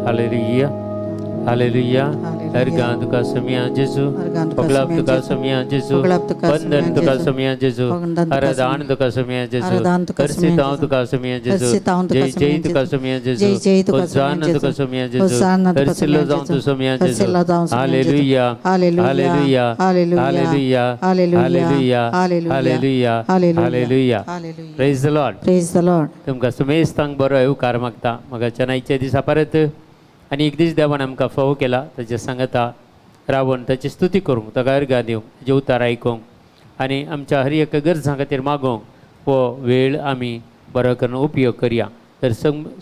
Hallelujah, hallelujah. अर्गां तुका समिया जेजू, पगलाप तुका समिया जेजू, वंदन तुका समिया जेजू, आराधान तुका समिया जेजू, हर्षितांव तुका समिया जेजू, जय जय तुका समिया जेजू, होजाना तुका समिया जेजू, हर्षिलो जावं तूं समिया जेजू. Hallelujah, hallelujah, hallelujah, hallelujah, hallelujah, hallelujah. Praise the Lord. Praise the Lord. तुमकां सुमेस्तांक बरो येवकार मागता म्हाका चेन्नईच्या दिसा परत आनी एक दीस देवान आमकां फावो केला ताच्या सांगता रावन ताची स्तुती करूंक, ताका अर्गां दिवंक, ताजे उतार आयकूंक आनी आमच्या हर एक गरजां खातीर मागोवंक हो वेळ आमी बरो करून उपयोग करया. तर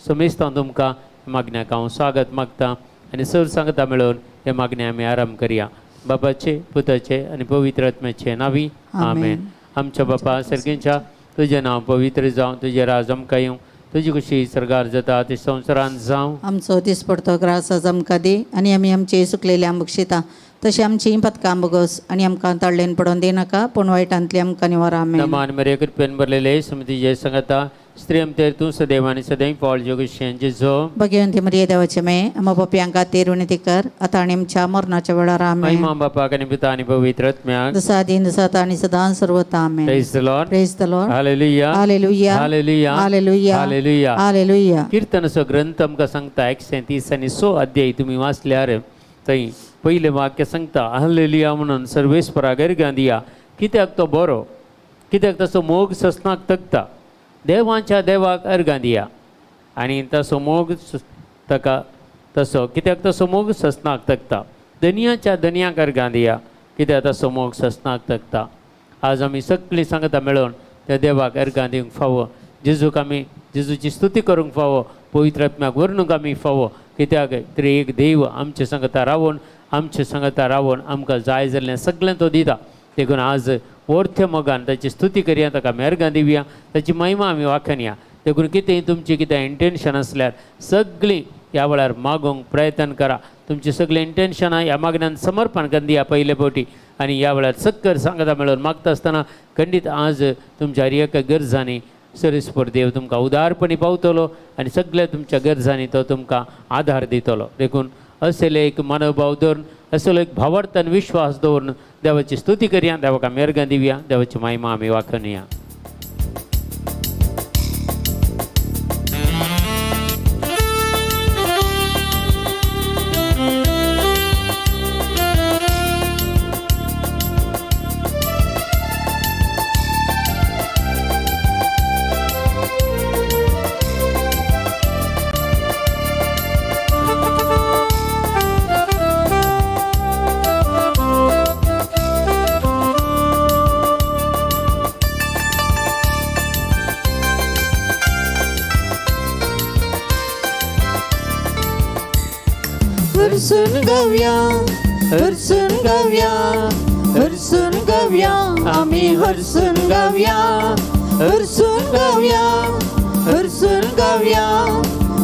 समेस्तां तुमकां मागण्याक हांव स्वागत मागता आनी सर सांगता मेळोवन हे मागणे आमी आराम करया. बाबाचे, पुताचे आनी पवित्र आत्म्याचे नावी आमेन. आमच्या बापा सर्गेंच्या, तुजें नांव पवित्र जावं, तुजें राज आमकां येवं, तुजी खुशी सरकार जाता ते संवसारांत जावं. आमचो दिसपडतो ग्रास आज आमकां दी आनी आमी आमचे सुकलेले बक्षिता तशें आमची पथकां बोगस आनी आमकां ताळ्ळेन पडोवन दिनाका पूण वायटांतली आमकां निवार. आमेन. नमान मरे कृपेन भरलेले समिती जय सांगता, स्त्री आमतेर तूं सदैव आनी सदैव फळ जोगेश जेजो. भगवंती मरिये देवाचे मे आमा पप्यांक खातीर विनंती कर आतां आनी आमच्या मरणाच्या वेळार. आमेन. महिमा बापाक आनी पिता आनी पवित्र आत्म्याक. जसा आदीन तसा आतां आनी सदां सर्वता. आमेन. Praise the Lord. Praise the Lord. Hallelujah, hallelujah, hallelujah, hallelujah, hallelujah, hallelujah. किर्तनाचो ग्रंथ आमकां सांगता 130 आनी 100 अध्याय तुमी वाचल्यार थंय पयलें वाक्य सांगता हालेलुया म्हणून सर्वेस्पराक अर्गां दिया, कित्याक तो बरो, कित्याक ताचो मोग ससनाक तगता. देवाच्या देवाक अर्गां दिया आनी ताचो मोग ताका तसो, कित्याक ताचो मोग ससनाक तगता. दनयाच्या दनयाक अर्गां दिया, कित्याक ताचो मोग ससनाक तगता. आज आमी सगळीं सांगता मेळोवन त्या देवाक अर्गां दिवंक फावो, जेजूक आमी जेजूची स्तुती करूंक फावो, पवित्र आत्म्याक वर्णूंक आमी फावो, कित्याक तरी एक देव आमचे सांगता रावून, आमचे सांगता रावून आमकां जाय जाल्लें सगळें तो दिता. देखून आज वर्थ्या मोगान ताची स्तुती करया, ताका मेरगां दिवया, ताची महिमा आमी वाखणया. देखून कितेंय तुमचें कितें इंटेन्शन आसल्यार सगळीं ह्या वेळार मागूंक प्रयत्न करा. तुमचीं सगळीं इंटेन्शनां ह्या मागण्यान समर्पण करून दिया पयले फावटी आनी ह्या वेळार सक्कर सांगता मेळोवन मागता आसतना खंडीत आज तुमच्या हर एका गरजांनी सरेस्पर देव तुमकां उदारपणी पावतलो आनी सगळ्या तुमच्या गरजांनी तो तुमकां आधार दितलो. देखून असले एक मनोभाव दवरून, असलो एक भावार्थान विश्वास दवरून देवाची स्तुती करया, देवाक आमी अर्गां दिवया, देवाची महिमा आमी वाखणया. हरसून गावया, हरसून गावया, हरसून गावया, आमी हरसून गावया, हरसून गावया, हरसून गावया,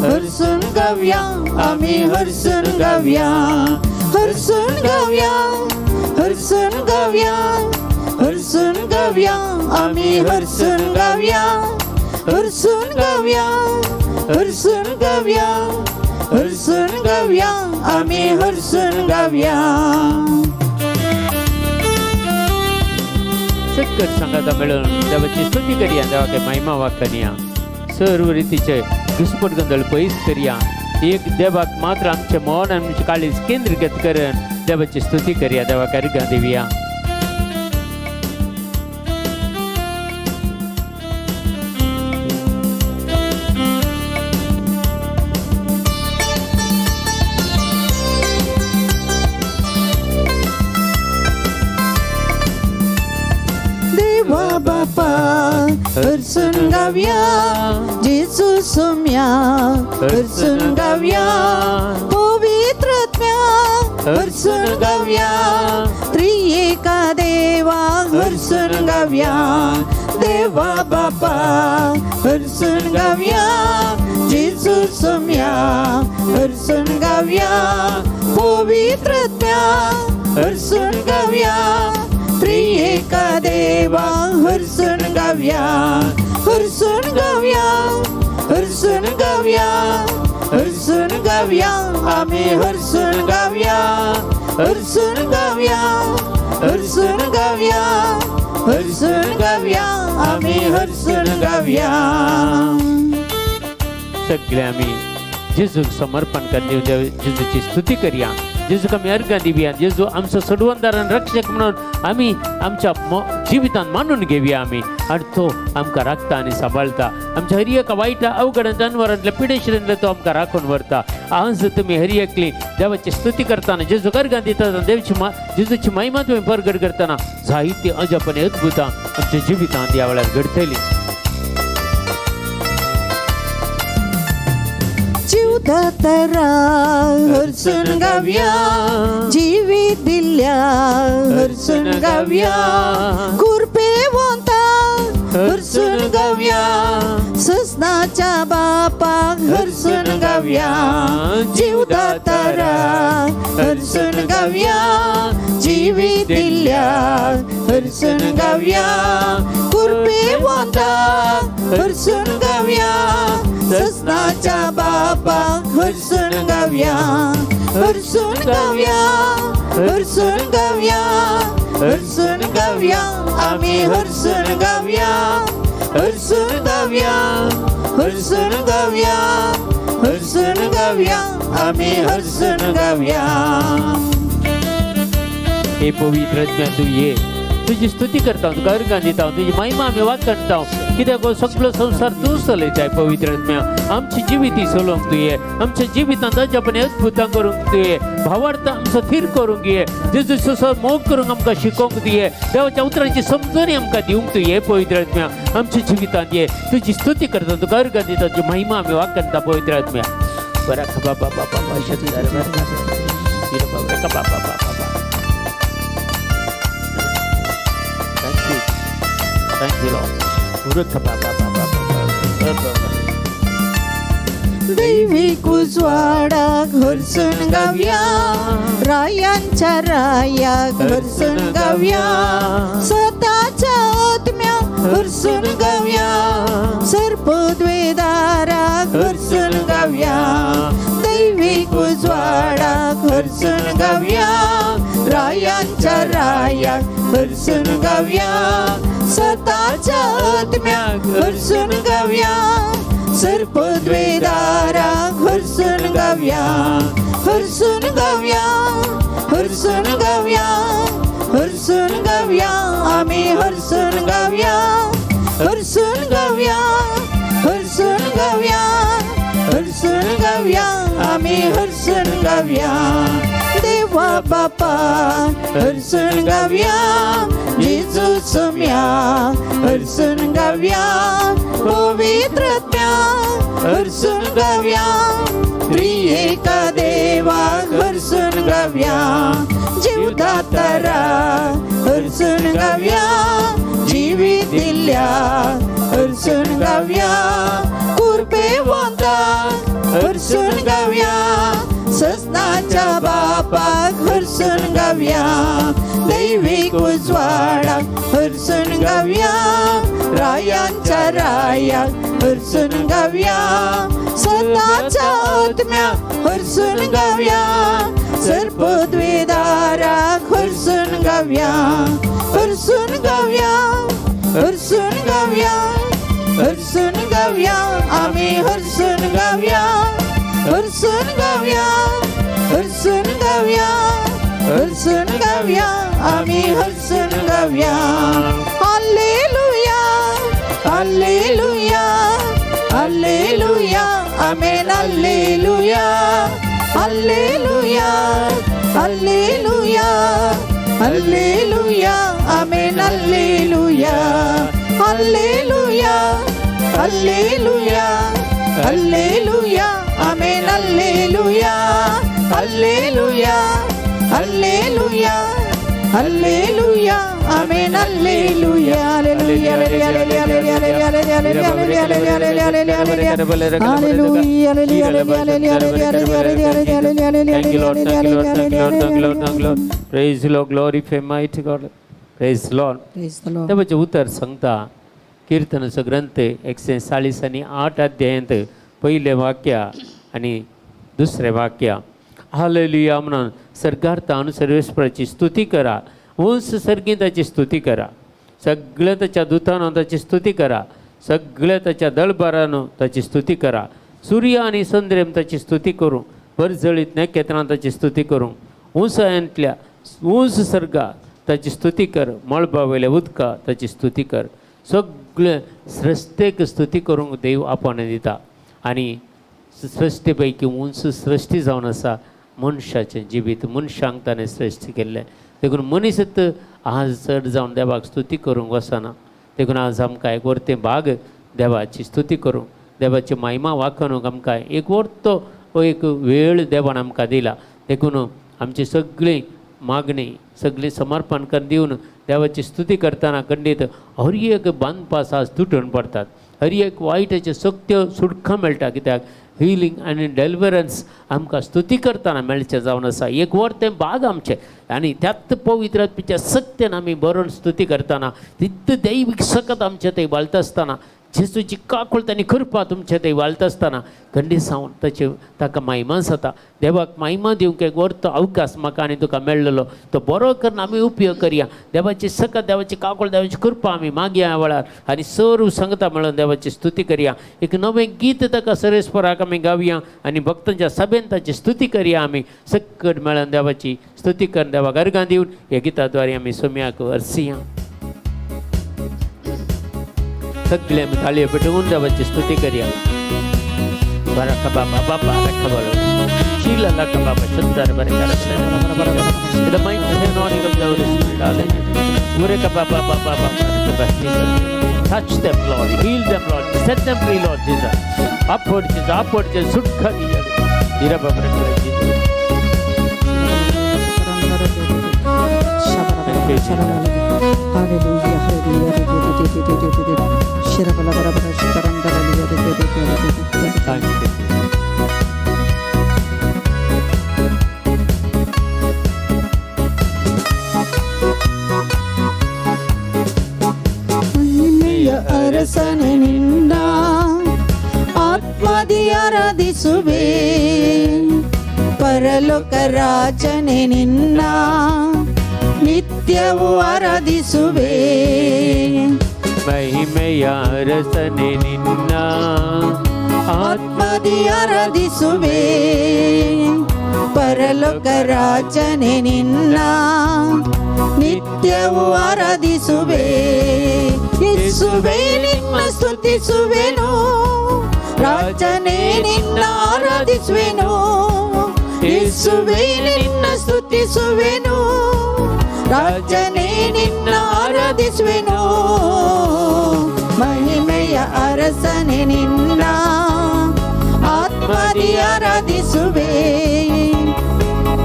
हरसून गावया, आमी हरसून गावया, हरसून गावया, हरसून गावया, हरसून गावया, आमी हरसून गावया, हरसून गावया, हरसून गावया, हरसून गावया, आमी हरसून गावया. सक्कर सांगाता मेळून देवाची स्तुती करया, देवाक महिमा वाखणया, सर्व रितीचे घुसपट गोंदळ पयस करया. एक देवाक मात्र आमचें मन आनी आमचें काळीज केंद्रीकृत करून देवाची स्तुती करया, देवाक अर्गां दिवया. देवा बापा हरसून गावया, जेजू सोम्या हरसून गावया, पवित्र आत्म्या हरसून गावया, त्रिएका देवा हरसून गावया, देवा बापा हरसून गावया, जेजू सोम्या हरसून गावया, पवित्र आत्म्या हरसून गावया, त्रिएका देवा हरसून गावया, हरसून गावया, हरसून गावया, हरसून गावया. गावया, आमी हरसून गावया, हरसून गावया, हरसून गावया, हरसून गावया, आमी हरसून गावया. सगळे आमी जेजूक समर्पण कर, जेजूची स्तुती करया, जेजूक आमी अर्घां दिवया. जेजू आमचो सोडवणदार आनी रक्षक म्हणून आमी आमच्या जिवितांत मानून घेवया आमी. आनी तो आमकां राखता आनी सांबाळटा. आमच्या हर एका वायट अवघड जानवरांतल्या पिडेशरांतल्या तो आमकां राखून व्हरता. आज तुमी हर एकली देवाची स्तुती करतना, जेजूक अर्घां दितना, देवची मा जेजूची महिमा तुमी परगट करतना जायती अजाप आनी अद्भुतां आमच्या जिवितांत ह्या वेळार घडतली. जीवदातरा हरसून गावया, जिवीत दिल्या हरसून गावया, कृपेवंता हरसून गावया, ससनाच्या बापाक हरसून गावया. जीवदातरा हरसून गावया, जिवीत दिल्या हरसून गावया, कृपेवंता हरसून गावया, ससनाच्या बापाक हरसून गावया, हरसून गावया, हरसून गावया, हरसून गावया, आमी हरसून गावया, हरसून गावया, हरसून गावया, हरसून गावया, आमी हरसून गावया. हे पवित्र आत्म्या, तूं ये. तुजी स्तुती करता, तुका अर्घां दिता, तुजी महिमा आमी वाखाणता, कित्याक हो सगळो संवसार तूं चलयताय. पवित्र आत्म्या, आमची जिविती चलोवंक तूं ये. आमच्या जिवितांत अजाप आनी अद्भुतां करूंक तूं ये. भावार्थ आमचो थीर करूंक ये. जेजू मोग करूंक आमकां शिकोवंक तूं ये. देवाच्या उतराची समजणी आमकां दिवंक तूं ये. पवित्र आत्म्या, आमच्या जिवितांत ये. तुजी स्तुती करता, तुका अर्घां दिता, तुजी महिमा आमी वाखाणता. पवित्र आत्म्या, बरा बाबा बाबा बाबा बाबा बाबा. Thank you. Thank you, Lord. Ba, ba, ba. दैविक उजवाडाक हरसून गावया, रायांच्या रायाक हरसून गावया, स्वताच्या आत्म्या हरसून गावया, सर्पद्वेदाराक हरसून गावया. दैविक उजवाडाक हरसून गावया, रायांच्या रायाक हरसून गावया, स्वताच्या आत्म्याक हरसून गावया, सर्पद्वेदाराक हरसून गावया, हरसून गावया, हरसून गावया, हरसून गावया, आमी हरसून गावया, हरसून गावया, हरसून गावया, हरसून गावया, आमी हरसून गावया. देवा बापा हरसून गावया, जेजू सोम्या हरसून गावया, पवित्र आत्म्या हरसून गावया, त्रिएका देवा हरसून गावया. जीवदातारा हरसून गावया, जिवीत दिल्या हरसून गावया, कृपेवंता हरसून गावया, ससनाच्या बापाक हरसून गावया. दैविक उजवाडाक हरसून गावया, रायांच्या रायाक हरसून गावया, स्वताच्या आत्म्या हरसून गावया, सर्पद्वेदाराक हरसून गावया, हरसून गावया, हरसून गावया, हरसून गावया, आमी हरसून गावया, हरसून गावया, हरसून गावया, हरसून गावया, आमी हरसून गावया. Hallelujah, hallelujah, hallelujah, amen. Hallelujah, hallelujah, hallelujah, hallelujah, amen. Hallelujah, hallelujah, hallelujah, hallelujah, amen. Hallelujah, hallelujah, hallelujah, hallelujah, amen. Hallelujah, hallelujah, hallelujah, hallelujah, Thank you, Lord. Thank you, Lord. Thank you, Lord. Thank you, Lord. Thank you, Lord. Praise the Lord. Glorify mighty God. Praise the Lord. Praise the Lord. देवाचें उतर सांगता, किर्तनाचो ग्रंथ 148 अध्यायांत पयलें वाक्य आनी दुसरें. दुसरें वाक्य हालेलुया म्हणून सर्गार्थान सर्वेस्पराची स्तुती करा, उंच सर्गीं ताची स्तुती करा, सगळ्या ताच्या दुतानो ताची स्तुती करा, सगळ्या ताच्या दळबारानो ताची स्तुती करा, सूर्य आनी चंद्रेम ताची स्तुती करूं, परजळीत नखेत्रां ताची स्तुती करूं, उंचायेंतल्या उंच सर्गा ताची स्तुती कर, मळबा वयल्या उदका ताची स्तुती कर. सगळे सृश्टेक स्तुती करूंक देव आपोवणें दिता आनी सृश्टी पैकी उंच सृश्टी जावन आसा मनशाचें जिवीत, मनशांक ताणें श्रेश्ठ केल्लें. देखून मनीस आज चड जावन देवाक स्तुती करूंक वचना. देखून आज आमकां एक वर्तें भाग देवाची स्तुती करूंक, देवाची महिमा वाखणूक आमकां एक वर्तो एक वेळ देवान आमकां दिला. देखून आमची सगळीं मागणी सगळीं समर्पण करून दिवन देवाची स्तुती करतना खंडीत हर एक बांदपास आज तुटून पडतात, हर एक वायटाच्यो सक्त्यो सुटका मेळटा. कित्याक हिलींग आनी डेलिवरन्स आमकां स्तुती करतना मेळचें जावन आसा. एक वर तें भाग आमचें आनी त्याच पवित्र आत्म्याच्या सक्तेन आमी बरोवन स्तुती करतना तितलें दैवीक सकत आमचें थंय वाळटा आसतना, जेजूची काकूळ आनी कृपा तुमचे थंय वाळटा आसतना खंडीत सावन ताचे ताका महिमा जाता. देवाक महिमा दिवंक एक वर्तो अवकाश म्हाका आनी तुका मेळ्ळलो तो बरो करून आमी उपयोग करया. देवाची सकत, देवाची काकूळ, देवाची कृपा आमी मागया वेळार आनी सर्व सांगता म्हणून देवाची स्तुती करया. एक नवें गीत ताका सरेस्पराक आमी गावया आनी भक्तांच्या सभेन ताची स्तुती करया. आमी सकट मेळून देवाची स्तुती करून देवाक अर्गां दिवन ह्या गिताद्वारे आमी सोम्याक वर्सिया. सगळे आमी ताळयो पेटोवन देवाची स्तुती करया. बरका बाबा बाबा रखबलो शीला लका बाबा सुंदर बरका. The mighty anointing of the Holy Spirit. Hallelujah. Ureka baba baba baba. Touch them, Lord. Heal them, Lord. Set them free, Lord Jesus. Upward, Jesus. Upward, Jesus. Sutka diya. Ira baba Jesus. Thank you, Jesus. Thank you. ಮಹಿಮೆಯ ಅರಸನೆ ನಿನ್ನ ಆತ್ಮದಿ ಆರಾಧಿಸುವೆ, ಪರಲೋಕ ರಾಜನೆ ನಿನ್ನ ನಿತ್ಯವೂ ಆರಾಧಿಸುವೆ. ಮಹಿಮೆಯ ಅರಸನೆ ನಿನ್ನ ಆತ್ಮದಿ ಆರಾಧಿಸುವೆ, ಪರಲೋಕ ರಾಜನೆ ನಿನ್ನ ನಿತ್ಯವೂ ಆರಾಧಿಸುವೆ. ಯೇಸುವೆ ನಿನ್ನ ಸ್ತುತಿಸುವೆನು, ರಾಜನೇ ನಿನ್ನ ಆರಾಧಿಸುವೆನು. ಯೇಸುವೆ ನಿನ್ನ ಸ್ತುತಿಸುವೆನು, ರಾಜನೇ ನಿನ್ನ ಆರಾಧಿಸುವೆನು. ಮಹಿಮೆಯ ಅರಸನೆ ನಿನ್ನ ಆತ್ಮದಿ ಆರಾಧಿಸುವೆ,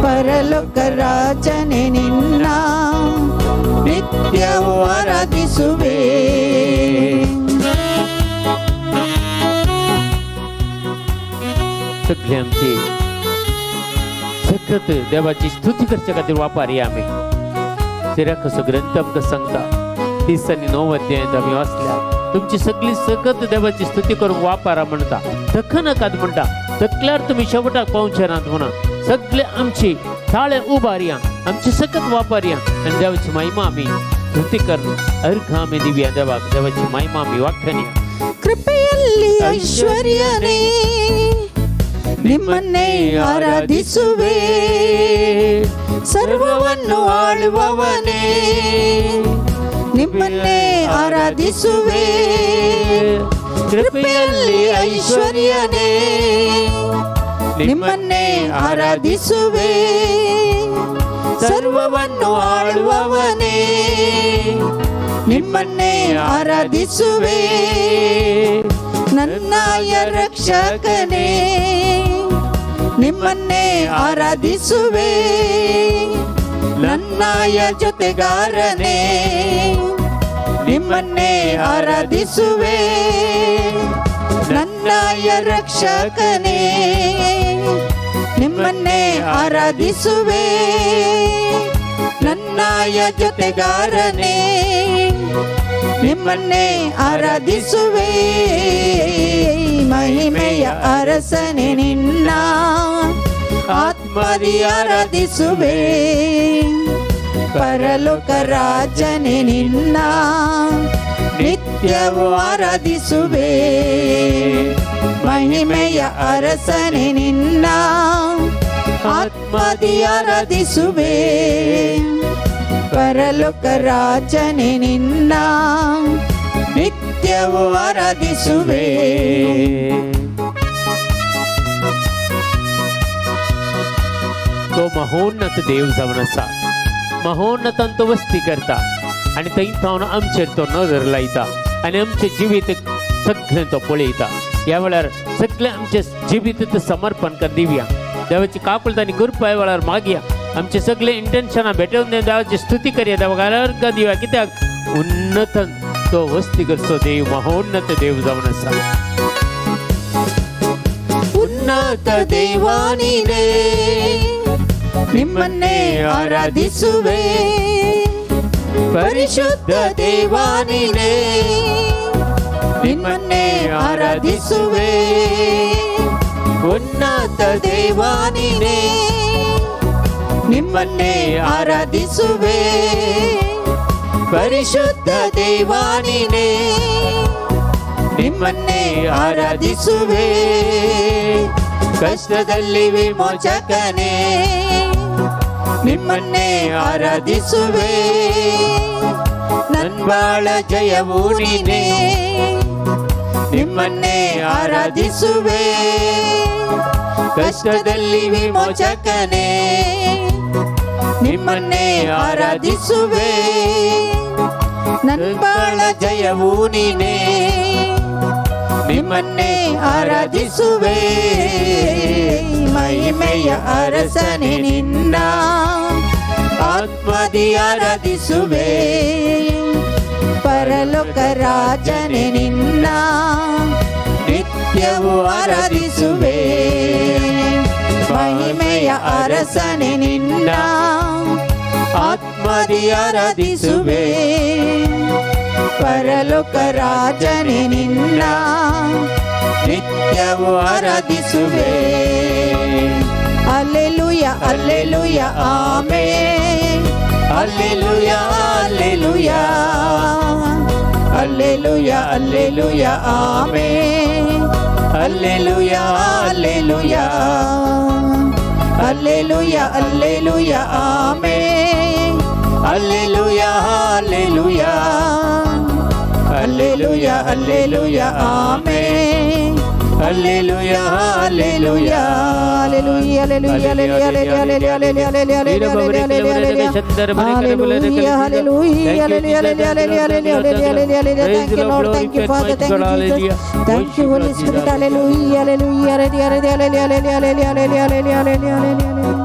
ಪರಲೋಕ ರಾಜನೆ ನಿನ್ನ ನಿತ್ಯವೂ ಆರಾಧಿಸುವೆ. सगळी आमची सकत देवाची स्तुती करच्या खातीर वापरया आमी. सिराकसो ग्रंथ आमकां सांगता 30 आनी 9 अध्यायांत आमी वाचल्या, तुमची सगळी सकत देवाची स्तुती करूंक वापरा म्हणटा, थक नाकात म्हणटा, थकल्यार तुमी शेवटाक पावचे नात म्हणून सगळे आमची ताळे उबारया, आमची सकत वापरया आनी देवाची महिमा आमी स्तुती करून अर्घ आमी दिवया देवाक. देवाची महिमा आमी वाखणया. ಕೃಪೆಯಲ್ಲಿ ಐಶ್ವರ್ಯನೇ ನಿಮ್ಮನ್ನೇ ಆರಾಧಿಸುವೆ, ಸರ್ವವನ್ನು ಆಳುವವನೇ ನಿಮ್ಮನ್ನೇ ಆರಾಧಿಸುವೆ. ಕೃಪೆಯಲ್ಲಿ ಐಶ್ವರ್ಯನೇ ನಿಮ್ಮನ್ನೇ ಆರಾಧಿಸುವೆ, ಸರ್ವವನ್ನು ಆಳುವವನೇ ನಿಮ್ಮನ್ನೇ ಆರಾಧಿಸುವೆ. ನನ್ನಾಯ ರಕ್ಷಕನೇ ನಿಮ್ಮನ್ನೇ ಆರಾಧಿಸುವೆ, ನನ್ನಾಯ ಜೊತೆಗಾರನೇ ನಿಮ್ಮನ್ನೇ ಆರಾಧಿಸುವೆ. ನನ್ನಾಯ ರಕ್ಷಕನೇ ನಿಮ್ಮನ್ನೇ ಆರಾಧಿಸುವೆ, ನನ್ನಾಯ ಜೊತೆಗಾರನೇ ನಿಮ್ಮನ್ನೇ ಆರಾಧಿಸುವೆ. ಮಹಿಮೆಯ ಅರಸನೆ ನಿನ್ನ ಆತ್ಮದಿ ಆರಾಧಿಸುವೆ. ಪರಲೋಕ ರಾಜನೇ ನಿನ್ನ ನಿತ್ಯವೂ ಆರಾಧಿಸುವೆ. ಮಹಿಮೆಯ ಅರಸನೆ ನಿನ್ನ ಆತ್ಮದಿ ಆರಾಧಿಸುವೆ. ಪರಲೋಕ ರಾಜನೇ ನಿನ್ನ ನಿತ್ಯವೂ ಆರಾಧಿಸುವೆ. तो महोन्नत देव जावन आसा. महोन्नतान तो वस्ती करता आनी थंय थावन आमचेर तो नदर लायता आनी आमचें जिवीत सगळें तो पळयता. ह्या वेळार सगळें आमचें जिवीत समर्पण कर दिवया. देवाची काकुळट आनी कृपा ह्या वेळार मागया. आमचे सगळे इंटेन्शनां भेटोवन देवाची स्तुती करया. देवाक अर्घ दिवया, कित्याक उन्नतान तो वस्ती करचो देव महोन्नत देव जावन आसा. ಉನ್ನತ ದೇವಾ ನೀನೇ, ನಿಮ್ಮನ್ನೇ ಆರಾಧಿಸುವೆ. ಪರಿಶುದ್ಧ ದೇವಾ ನೀನೇ, ನಿಮ್ಮನ್ನೇ ಆರಾಧಿಸುವೆ. ಉನ್ನತ ದೇವಾ ನೀನೇ, ನಿಮ್ಮನ್ನೇ ಆರಾಧಿಸುವೆ. ಪರಿಶುದ್ಧ ದೇವಾ ನೀನೇ, ನಿಮ್ಮನ್ನೇ ಆರಾಧಿಸುವೆ. ಕಷ್ಟದಲ್ಲಿ ವಿಮೋಚಕನೇ, ನಿಮ್ಮನ್ನೇ ಆರಾಧಿಸುವೆ. ನನ್ಬಾಳ ಜಯವು ನೀನೇ, ನಿಮ್ಮನ್ನೇ ಆರಾಧಿಸುವೆ. ಕಷ್ಟದಲ್ಲಿ ವಿಮೋಚಕನೇ, ನಿಮ್ಮನ್ನೇ ಆರಾಧಿಸುವೆ. ನನ್ಬಾಳ ಜಯವು ನೀನೇ, ನಿಮ್ಮನ್ನೇ ಆರಾಧಿಸುವೆ. ಮಹಿಮೆಯ ಅರಸನೆ ನಿನ್ನ ಆತ್ಮದಿ ಆರಾಧಿಸುವೆ. ಪರಲೋಕ ರಾಜನೆ ನಿನ್ನ ನಿತ್ಯವೂ ಆರಾಧಿಸುವೆ. ಮಹಿಮೆಯ ಅರಸನೆ ನಿನ್ನ ಆತ್ಮದಿ ಆರಾಧಿಸುವೆ. ಪರಲೋಕ ರಾಜನೆ ನಿನ್ನ ನಿತ್ಯವೂ ಆರಾಧಿಸುವೆ. Alleluia, alleluia, amen. Alleluia, alleluia, alleluia, alleluia, amen. Alleluia, alleluia, alleluia, alleluia, amen. Alleluia, alleluia, alleluia, alleluia, amen. Alleluia, alleluia, alleluia, alleluia, alleluia, alleluia, alleluia, alleluia, alleluia, alleluia, hallelujah, hallelujah, hallelujah, hallelujah, hallelujah, hallelujah. Thank you, Lord. Thank you, Father. Thank you, Jesus. Thank you, Holy Spirit. Hallelujah, hallelujah, hallelujah, hallelujah, hallelujah, hallelujah, hallelujah, hallelujah, hallelujah.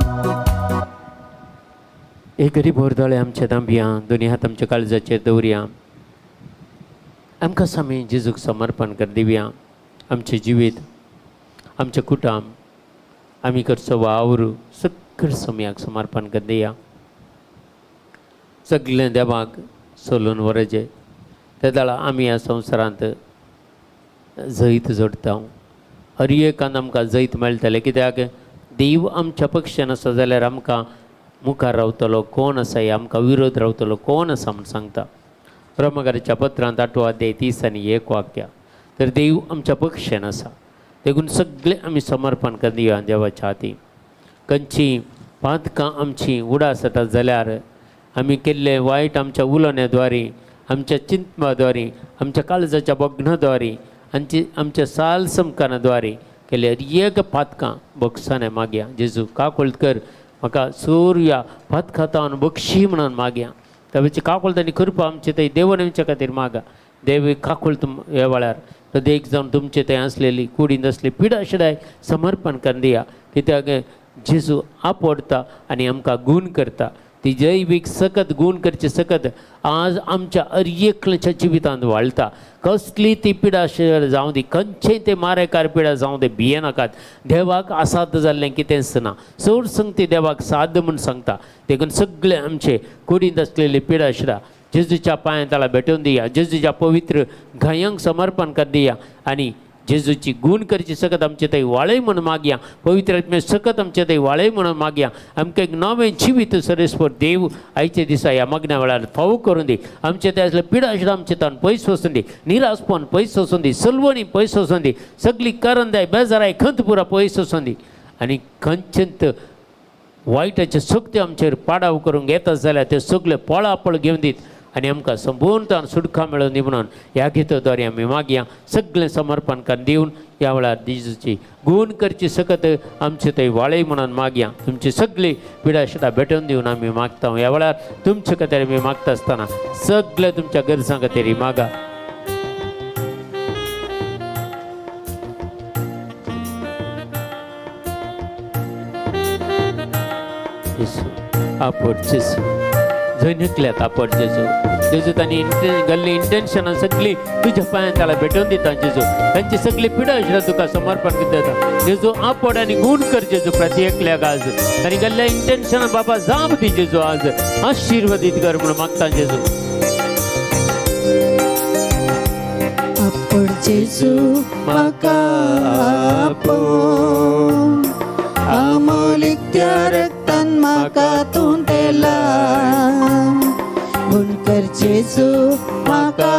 हे गरीब होरदोळे आमच्या तांबया दोनी हात आमच्या काळजाचेर दवरया. आमकां आमी जेजूक समर्पण कर दिवया. आमचें जिवीत, आमचें कुटुंब, आमी करचो वावर सगळें समयाक समर्पण कर दिया. सगळें देवाक सोलून व्हरचें. ते वेळार आमी ह्या संवसारांत जैत जोडटा. हर एकान आमकां जैत मेळटलें, कित्याक देव आमच्या पक्षान आसा जाल्यार आमकां मुखार रावतलो कोण आसा, हे आमकां विरोध रावतलो कोण आसा म्हूण सांगता रोमकाराच्या पत्रांत 8वो अध्याय 30 आनी 1 वाक्य. तर देव आमच्या पक्षान आसा, देखून सगळें आमी समर्पण कर देवाच्या हाती. खंयची पातकां आमची उडास जाता जाल्यार आमी केल्लें वायट आमच्या उलोवण्याद्वारे, आमच्या चिंतपाद्वारे, आमच्या काळजाच्या बघण्याद्वारे, आमची आमच्या साल समकानाद्वारे केल्ले एक पातकां बक्षाने मागया. जेजू काकुळट कर म्हाका, सूर्या पातकां बक्षी म्हणून मागया. ताची काकुळट आनी कृपा आमचे थंय देवान आमच्या खातीर मागा. देव काकुळट ह्या वेळार देख जावन तुमचे थंय आसलेली कुडींत आसली पिडा शिडाय समर्पण करून दिया, कित्याक जेजू आपडता आनी आमकां गूण करता. ती जैवीक सकत गूण करची सकत आज आमच्या अरयेकल्याच्या जिवितांत वाळटा. कसली ती पिडा जावं दी, खंयचेय ते मारेकार पिडा जावं दे, भियेनाकात. देवाक असाध्य जाल्लें कितेंच ना. चड संगती देवाक साध्य म्हूण सांगता. देखून सगळे आमचे कुडींत आसलेली पिडा शिडा जेजूच्या पांया तळा भेटोवन दिया. जेजूच्या पवित्र घायांक समर्पण कर दिया आनी जेजूची गुण करची सकत आमचे थंय वाळय म्हणून मागया. पवित्र आत्मे सकत आमचे थंय वाळय म्हणून मागया. आमकां एक नवें जिवीत सरेस्पर देव आयच्या दिसा ह्या मागण्या वेळार फावो करून दी. आमचे थंय आसले पिडा आशिल्ले आमचे ताण पयस वचून दी, निराशपण पयस वचून दी, सलवणी पयस वचून दी, सगळी करंदाय बेजाराय खंत पुरा पयस वचून दी. आनी खंयचेंत वायटाचे शक्ती आमचेर पाडाव करूंक येता जाल्यार ते सगळे पळापळ घेवन दीत आनी आमकां संपूर्णतान सुटका मेळोवन दी म्हणून ह्या गिताद्वारे आमी मागया. सगळें समर्पण करून दिवन ह्या वेळार जेजूची गुण करची सकत आमचे थंय वाळय म्हणून मागया. तुमची सगळी पिडा शिडा भेटोवन दिवन आमी मागता. ह्या वेळार तुमचे खातीर आमी मागता आसतना सगळे तुमच्या गरजां खातीर मागा. जेजू आपट जेजू जंय निकल्यात आपट जेजू. जेजू तांणी घाल्ली इंटेन्शनां सगळी तुज्या पांयान ताला भेटोवन दिता जेजू. तांची सगळी पिडा आशिल्ल्या तुका समर्पण दिता जेजू. आपट आनी गुण कर जेजू प्रति एकल्याक आज. तांणी घाल्ल्या इंटेन्शनां बाबा जाप दी जेजू. आज आशिर्वादीत कर म्हणून मागता जेजू. आपड जेजू म्हाका आपोव, अमोलीक त्या रक्तान म्हाका तूं तेला. गुण कर जेजू म्हाका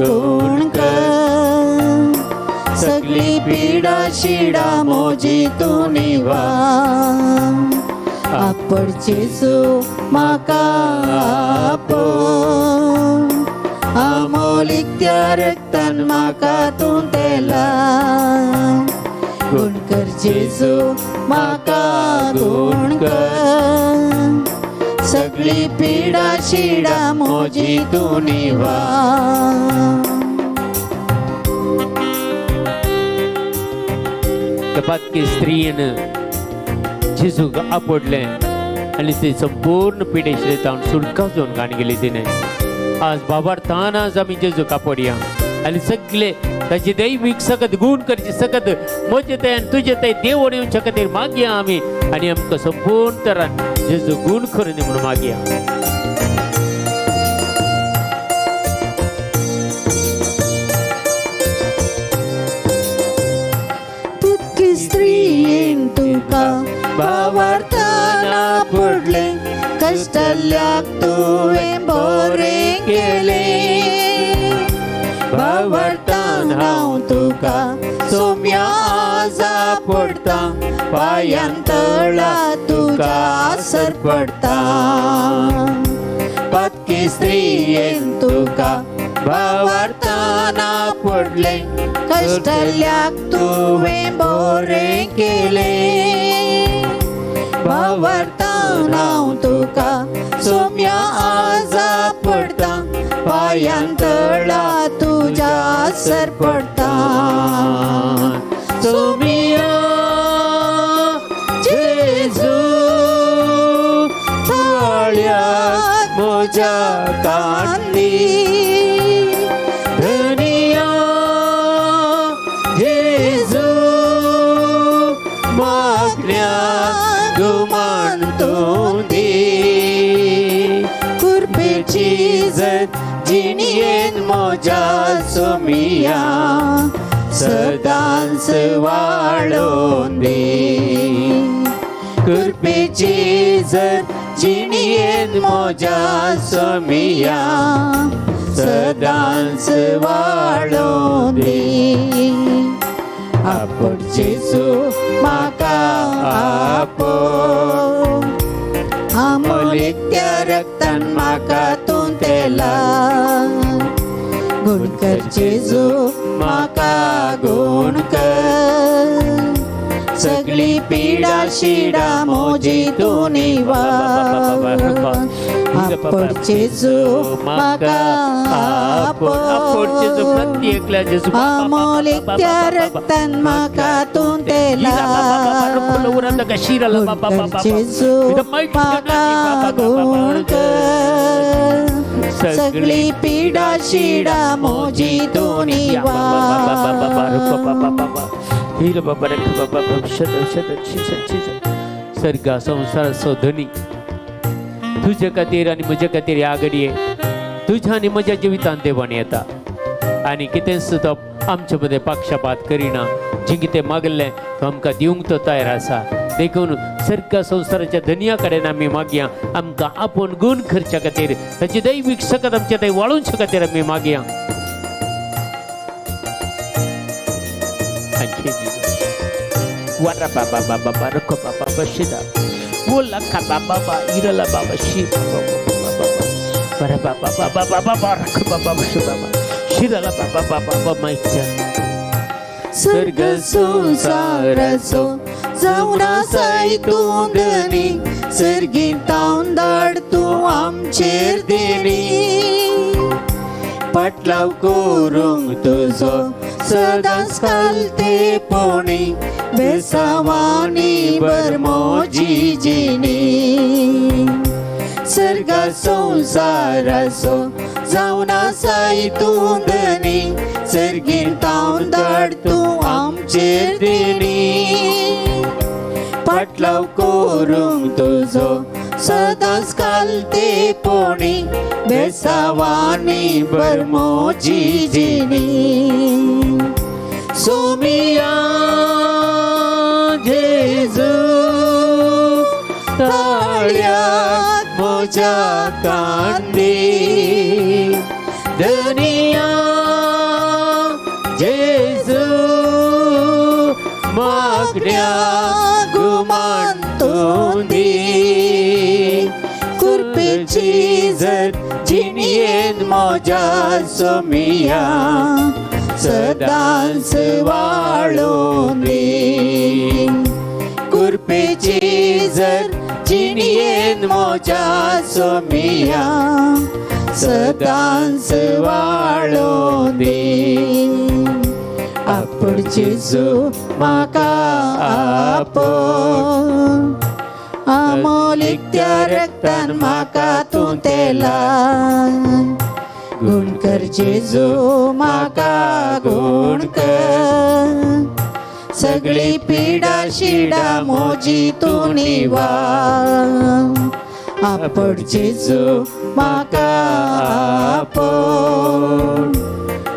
गुण कर, सगळी पिडा शिडा मोजी तूं निवा. आपड जेजू म्हाका आपोव, अमोलीक त्या रक्तान म्हाका तूं तेला. गुण कर जेजू म्हाका गुण कर, सगळी पिडा शिडा मोजी तूं निवा. त्या स्त्रियेन जेजूक आपडलें आनी ती संपूर्ण पिडेशिल्ले तावन सुटका जावन गाणी गेली तिणें. आज बाबार्थान आज आमी जेजूक आपडया आनी सगळे ताची दैवीक सकत गुण करची सकत म्हजे थंय आनी तुजे थंय देवण येवच्या खातीर मागया आमी आनी आमकां संपूर्ण तरान जेजू गुण करून दी म्हणून मागया. तितकी स्त्रियेन तुका भावार्थान आपडलें, कश्टल्याक तुवें बरें केलें. भावार्थान हांव तुका सोम्या आज आपडटा, पांयां तळा तुज्या सरपडटा. पातकी स्त्रियेन तुका भावार्थान आपडलें, कश्टल्याक तुवें बरें केलें. भावार्थान हांव तुका सोम्या आज आपडटा, पांयां तळा तुज्या सरपडटा. सोमिया जेजू ताळ्याक म्हज्या कांदी, धनिया जेजू मागण्याक गुमान तूं दी. कृपेची जर जिणयेन म्हज्या सोमिया सदांच वाळोवन दी. कृपेची जर जिणयेन म्हज्या सोमिया सदांच वाळोवन दी. आपड जेजू म्हाका आपोव, अमोलीक त्या रक्तान म्हाका तूं तेला. गुण कर जेजू म्हाका गुण कर, सगळी पिडा शिडा मोजी तूं निवा. आपड जेजू म्हाका आपड जेजू आपोव, प्रति एकल्या जेजू अमोलीक त्या रक्तान म्हाका तूं तेला. गुण कर जेजू म्हाका गुण कर, सगळी पिडा शिडा मोजी तूं निवा. सर्गा संवसाराचो धनी तुजे खातीर आनी म्हजे खातीर ह्या घडये तुज्या आनी म्हज्या जिवितांत देवान येता आनी कितेंच तो आमचे मदें पक्षपात करिना. जें कितें मागलें तो आमकां दिवंक तो तयार आसा. देखून सर्ग संवसाराच्या धनया कडेन आमी मागया, आमकां आपूण गुण करच्या खातीर ताची दैवीक सकत आमच्या थंय वाळोवच्या खातीर आमी मागया. Thank you, Jesus. Wara baba baba barako baba bashida. Wala ka baba ba irala baba shi baba baba baba. Bara baba baba baba barako baba bashi baba. Shirala baba baba baba मायच्या. सर्ग संसाराचो जावन आसाय तूं धनी, सर्गीं तावन धाड तूं आमचेर देणी. पाटलाव करूंक तुजो सदांच घालते पोणी, बेसावानी बरमोजी जिणी. सर्गा संसाराचो जावन आसाय तूं धनी, सर्गीं तावन धाड तूं आमचेर देणी. पाटलाव करूंक तुजो सदांच घालते पोणी, बेसावानी बरमोजी जिणी. सोमिया जेजू ताळ्यात म्हज्या कांदी, धनिया जेजू मागण्या गुमान तूं दी. कुरपेची जर जिणयेन म्हज्या सोमिया सदांच वाळोवन दी. कुरपेची जर जिणयेन म्हज्या सोमिया सदांच वाळोवन दी. आपूण जेजू म्हाका आपोव, अमोलीक त्या रक्तान म्हाका तूं तेलाय. गुण कर जेजू म्हाका गुण कर, सगळी पिडा शिडा मोजी तूं निवार. आपूण जेजू म्हाका आपोव,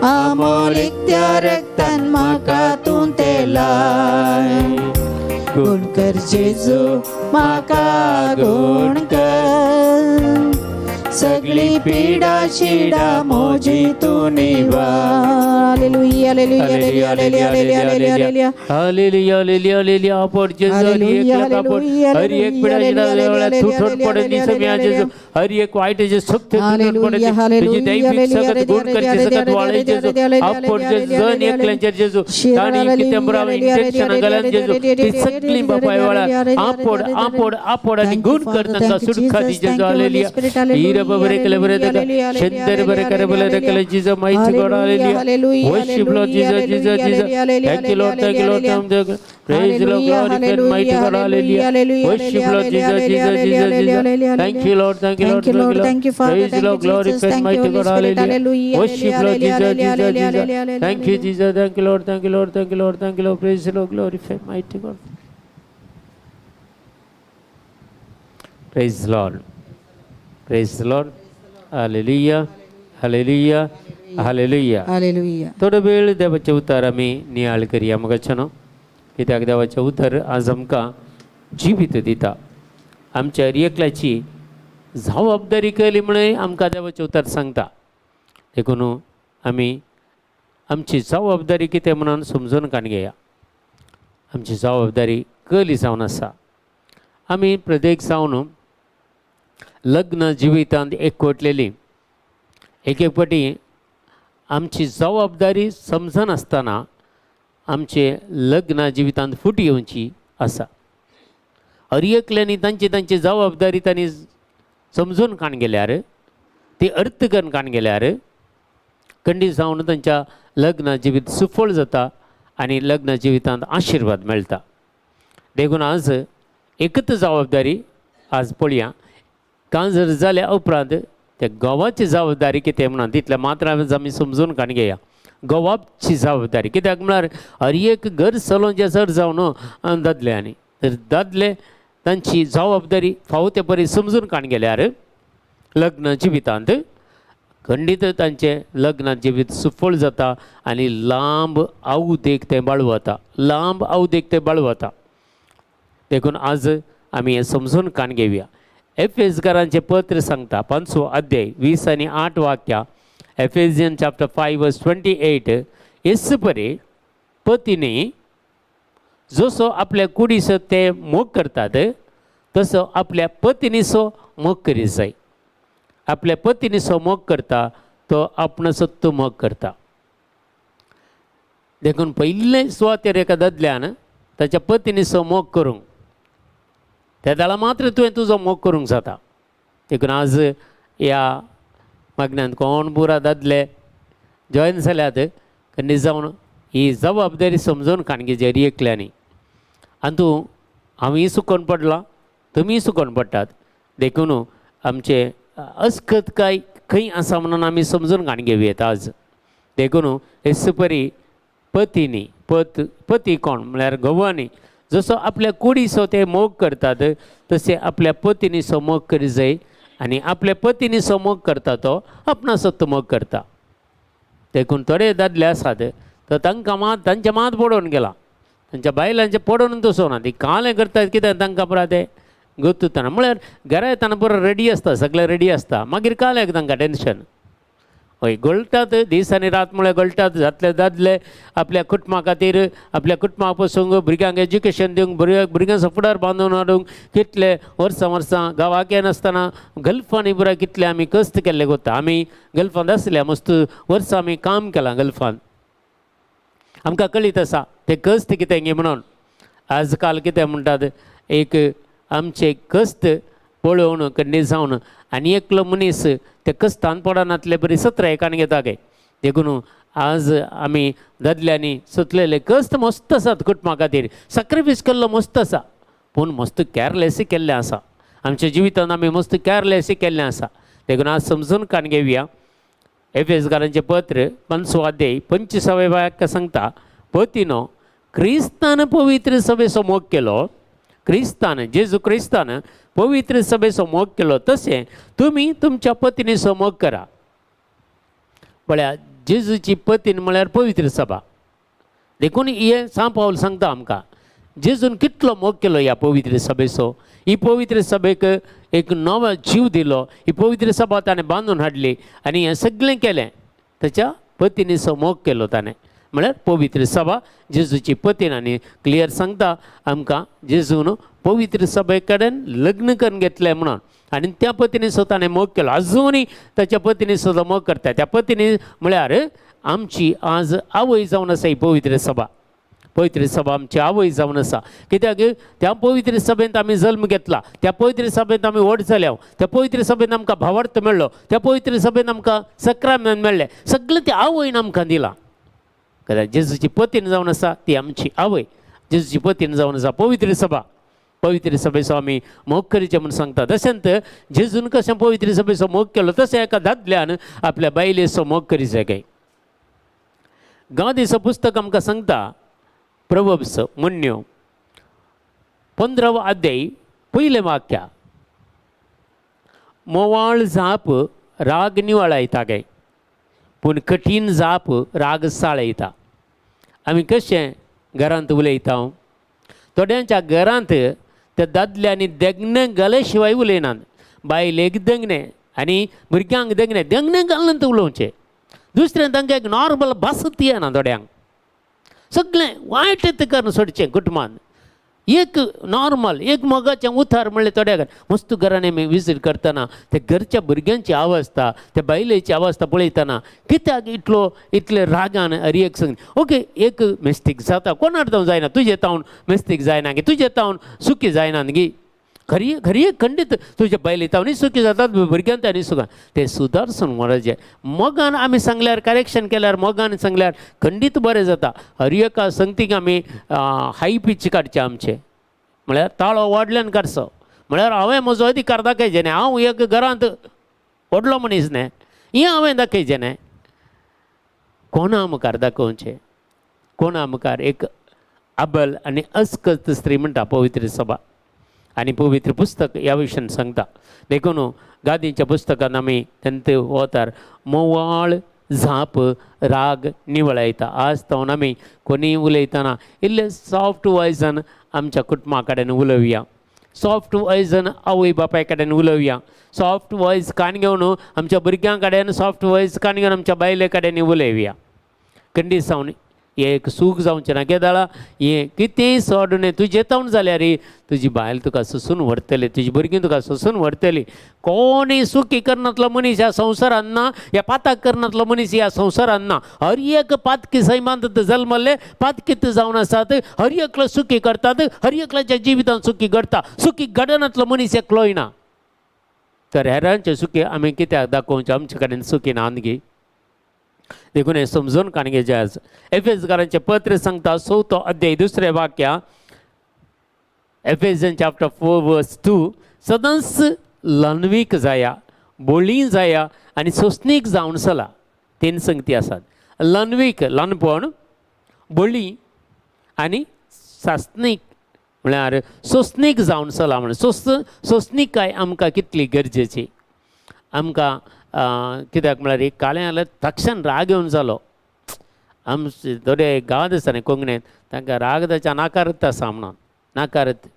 अमोलीक त्या रक्तान म्हाका तूं तेलाय. गुण कर जेजू म्हाका गुण कर, सगळी पिडा शिडा मोजी तूं निवार. Hallelujah, hallelujah, hallelujah, hallelujah, hallelujah. Hallelujah, hallelujah, hallelujah. आपण जेजू हर एक हालेलुया, आपण हालेलुया, हर एक पिडा हालेलुया, तुटून पडत हालेलुया, दिसमी जेजू. हर एक वाईट जे शक्ती तुटून पडत, हालेलुया, तुझी हालेलुया, दैविक सकत गुण करचे सकत वाळे जेजू. आपण जण एकल्यांचेर जेजू ताणी कितें बराव इंजेक्शन घाल्यान जेजू, ती सगळी बापाय वेळार आपोड आपोड आपोड आणि गुण कर तांकां सुटका दी जेजू. हालेलुया. हीर बरे केले बरे शंदर बरे करे बरे केले Jesus. Mighty God. Hallelujah. Worship Lord Jesus, Jesus, Jesus. Thank you, Lord, thank you, Lord. Thank you. Praise the Lord, glory and mighty God. Hallelujah. Worship Lord Jesus, Jesus, Jesus, Jesus. Thank you, Lord, thank you, Lord, Thank you, Lord. Thank you, Father. Praise the Thank Lord, you, glory Jesus. and Thank you, mighty Holy God. Spirit. Hallelujah. Hallelujah. Worship Lord Jesus, Hallelujah. Jesus, Jesus. Hallelujah. Thank you, Jesus. Thank you, Lord. Thank you, Lord. Thank you, Lord. Thank you, Lord. Praise the Lord, glory and mighty God. Praise the Lord. Praise the Lord. Hallelujah. Hallelujah. Hallelujah. Hallelujah. थोडो वेळ देवाचें उतर आमी नियाळ करया मगाचे न्हू, कित्याक देवाचें उतर आज आमकां जिवीत दिता. आमच्या हर एकल्याची जबाबदारी केली म्हणून आमकां देवाचें उतर सांगता. देखून आमी आमची जबाबदारी कितें म्हणून समजून काण घेया. आमची जबाबदारी कली जावन आसा. आमी प्रत्येक जावन लग्न जिवितांत एकवटलेली एक एक फावटी आमची जबाबदारी समजनासतना आमचे लग्न जिवितांत फूट येवची आसा. हर एकल्यांनी तांची तांची जबाबदारी तांणी समजून काण गेल्यार, ती अर्थ करून काण गेल्यार खंडीत जावन तांच्या लग्न जिवीत सुफळ जाता आनी लग्न जिवितांत आशिर्वाद मेळटा. देखून आज एकच जबाबदारी आज पळया, कांजर जाल्या उपरांत त्या घोवाची जबाबदारी कितें म्हणून तितलें मात्र आमी समजून काण घेया. घोवाची जबाबदारी कित्याक म्हळ्यार हर एक घर चलोवचें चड जावन दादल्यांनी, तर दादले तांची जबाबदारी फावो ते परी समजून काण गेल्यार लग्न जिवितांत खंडीत तांचें लग्न जिवीत सुफळ जाता आनी लांब आवदेक तें बाळवता, लांब आवदेक तें बाळवता. देखून आज आमी हें समजून कान घेवया. एफेजकारांचें पत्र सांगता 5वो अध्याय 20 आनी 8 वाक्या, एफेजियन चॅप्टर 5 वर्स 28, येस परे पतीनी जसो आपल्या कुडीचो ते मोग करतात तसो आपल्या पत्नीचो मोग करीत जाय. आपल्या पत्नीचो मोग करता तो आपणाचो तो मोग करता. देखून पयले सुवातेर एका दादल्यान ताच्या पत्नीचो मोग करूंक त्या दाळा मात्र तुवें तुजो मोग करूंक जाता. देखून आज ह्या मागण्यांत कोण पुरा दादले जॉयन जाल्यात खंडीत जावन ही जबाबदारी समजून काणगेचेर एकल्यांनी. आनी तूं हांवूय सुकोन पडलां, तुमीय सुकोन पडटात. देखून आमचें अस्कत काय खंय आसा म्हणून आमी समजून काण घेवया आज. देखून येसपरी पतीनी पती कोण म्हळ्यार घोवांनी जसो आपल्या कुडीचो ते मोग करतात तशें आपल्या पतीनीचो मोग करी जाय आनी आपल्या पतीनीचो मोग करता तो आपणाचो तो मोग करता. देखून थोडे दादले आसात तर तांकां मात तांचें मात पडोवन गेलां, तांच्या बायलांचें पडोवन तसो ना, ती कालें करतात कित्याक तांकां पुरा तें गोतुतना म्हळ्यार घरा येतना पुरो रेडी आसता, सगळें रेडी आसता, मागीर काल्याक तांकां टेन्शन. हय गळटात दीस आनी रात म्हळ्यार गळटात जातले दादले आपल्या कुटुंबा खातीर, आपल्या कुटुंबा पसून भुरग्यांक एज्युकेशन दिवंक, भुरग्यांचो फुडार बांदून हाडूंक कितले वर्सां वर्सां गांवाक येनासतना गल्फांनी पुराय कितले आमी कश्ट केल्ले गोता. आमी गल्फांत आसल्या मस्त वर्सां आमी काम केलां गल्फांत, आमकां कळीत आसा ते कश्ट कितें गे म्हणून. आज काल कितें म्हणटात एक आमचे कश्ट पळोवन कड्डे जावन आनी एकलो मनीस ते कश्टान पडनातले बरी सतरा एकान घेता गे. देखून आज आमी दादल्यांनी सोतलेले कश्ट मस्त आसात कुटुंबा खातीर, सॅक्रिफायस केल्लो मस्त आसा, पूण मस्त कॅरलेस केल्लें आसा आमच्या जिवितान, आमी मस्त कॅरलेस केल्लें आसा. देखून आज समजून काण घेवया. एफेजकारांचें पत्र 5वो अध्याय 25व्या वाक्य सांगता, पतीनो क्रिस्तान पवित्र सभेचो मोग केलो, क्रिस्तान जेजू क्रिस्तान पवित्र सभेचो मोग केलो तशें तुमी तुमच्या पत्नीचो मोग करा. पळया जेजूची पत्नी म्हळ्यार पवित्र सभा. देखून हें सांव पावल सांगता आमकां जेजून कितलो मोग केलो ह्या पवित्र सभेचो. ही पवित्र सभेक एक नवो जीव दिलो, ही पवित्र सभा ताणें बांदून हाडली आनी हें सगळें केलें ताच्या पत्नीचो मोग केलो ताणें, म्हळ्यार पवित्र सभा जेजूची पतीन. आनी क्लियर सांगता आमकां जेजून पवित्र सभे कडेन लग्न करून घेतलें म्हणून, आनी त्या पत्नीचो ताणें मोग केलो, आजुनूय ताच्या पत्नीचो तो मोग करता. त्या पत्नी म्हळ्यार आमची आज आवय जावन आसा ही पवित्र सभा. पवित्र सभा आमची आवय जावन आसा, कित्याक त्या पवित्र सभेंत आमी जल्म घेतला, त्या पवित्र सभेंत आमी व्हड जाल्या, त्या पवित्र सभेंत आमकां भावार्थ मेळ्ळो, त्या पवित्र सभेंत आमकां सक्रामेंत मेळ्ळें, सगळें ती आवयन आमकां दिलां. कित्याक जेजूची पतीन जावन आसा ती आमची आवय, जेजूची पतीन जावन आसा पवित्र सभा. पवित्र सभेचो आमी मोग करचें म्हूण सांगता. तशेंच जेजून कशें पवित्र सभेचो मोग केलो तशें एका दादल्यान आपल्या बायलेचो मोग करीचे काय. गांधीचो पुस्तक आमकां सांगता प्रवब्स मुन्यो 15वो अध्याय पयलें वाक्या, मोवाळ जाप राग निवळायता काय, पूण कठीण जाप राग साळयता. आमी कशें घरांत उलयता, थोड्यांच्या घरांत त्या दादल्यांनी देगणे घाले शिवाय उलयनात, बायलेक दंगणे आनी भुरग्यांक दंगणे दंगणे घालून उलोवचें. दुसरें तांकां एक नॉर्मल भासत येना, थोड्यांक सगळें वायट करून सोडचें कुटुंबान. एक नॉर्मल एक मोगाचें उतार म्हणलें थोड्या मस्त घरांनी आमी विजीट करतना ते घरच्या भुरग्यांची अवस्था, त्या बायलेची अवस्था पळयतना कित्याक इतलो इतले रागान रिएक्शन. ओके एक मिस्टेक जाता, कोणार जावन जायना, तुजे तावन मिस्टेक जायना गी, तुजे तावन सुखी जायना गी, खरी खरी खंडीत तुजे बायले तावनूय सुखी जातात, भुरग्यां तांणी सुखान ते सुदारसून मराजे मोगान आमी सांगल्यार, करेक्शन केल्यार, मोगान सांगल्यार खंडीत बरें जाता. हर एका संगतीक आमी हाय पीच काडचें आमचें, म्हळ्यार ताळो वाडल्यान काडचो, म्हळ्यार हांवें म्हजो अधिकार दाखयचें न्ही, हांव एक घरांत व्हडलो मनीस न्ही, हें हांवें दाखयचें न्ही, कोणा मुखार दाखोवचें, कोणा मुखार. एक अबल आनी अस्कत स्त्री म्हणटा पवित्र सभा. आनी पवित्र पुस्तक ह्या विशयान सांगता. देखून गादींच्या पुस्तकान आमी तेंत वतार मोवाळ झाप राग निवळायता. आज तावन आमी कोणीय उलयतना इल्ले सॉफ्ट वॉयसान आमच्या कुटुंबा कडेन उलोवया, सॉफ्ट वॉयसान आवय बापाय कडेन उलोवया, सॉफ्ट वॉयस कान घेवन आमच्या भुरग्यां कडेन, सॉफ्ट वॉयस कान घेवन आमच्या बायले कडेन उलोवया. खंडीत जावन हें एक सूख जावचें ना. केदाळा हें कितेंय सोडून तुजें तावन जाल्यार तुजी बायल तुका सोसून व्हरतली, तुजी भुरगीं तुका सोसून व्हरतली. कोणूय सुखी करनातलो मनीस ह्या संवसारान ना, ह्या पाताक करनातलो मनीस ह्या संवसारान ना. हर एक पातकी सैमांत जल्मल्ले पातकीत जावन आसात. हर एकलो सुखी करतात, हर एकल्याच्या जिवितांत सुखी घडटा. सुखी घडनातलो मनीस एकलोय ना. तर हेरांचे सुखी आमी कित्याक दाखोवचें? आमचे कडेन सुखी ना गी. देखून हें समजून काणगेचें. आज एफेजकारांचें पत्र सांगता चवथो अध्याय दुसरें वाक्य, एफेजन चॅप्टर 4 वर्स 2, सदांच ल्हानवीक जाया, बोळी जाया आनी सोंसणीक जावन चला. तीन संगती आसात: ल्हानवीक, ल्हानपण, बोळी आनी सासणीक, म्हळ्यार सोंसणीक जावन चला. म्हण सोंसणीकाय आमकां कितली गरजेची आमकां. कित्याक म्हळ्यार एक कालें जाल्यार तक्षण राग येवन जालो. आमचे थोडे गांवांत आसा न्ही कोंकणींत, तांकां राग ताच्या नाकारत आसा म्हणून नाकारत.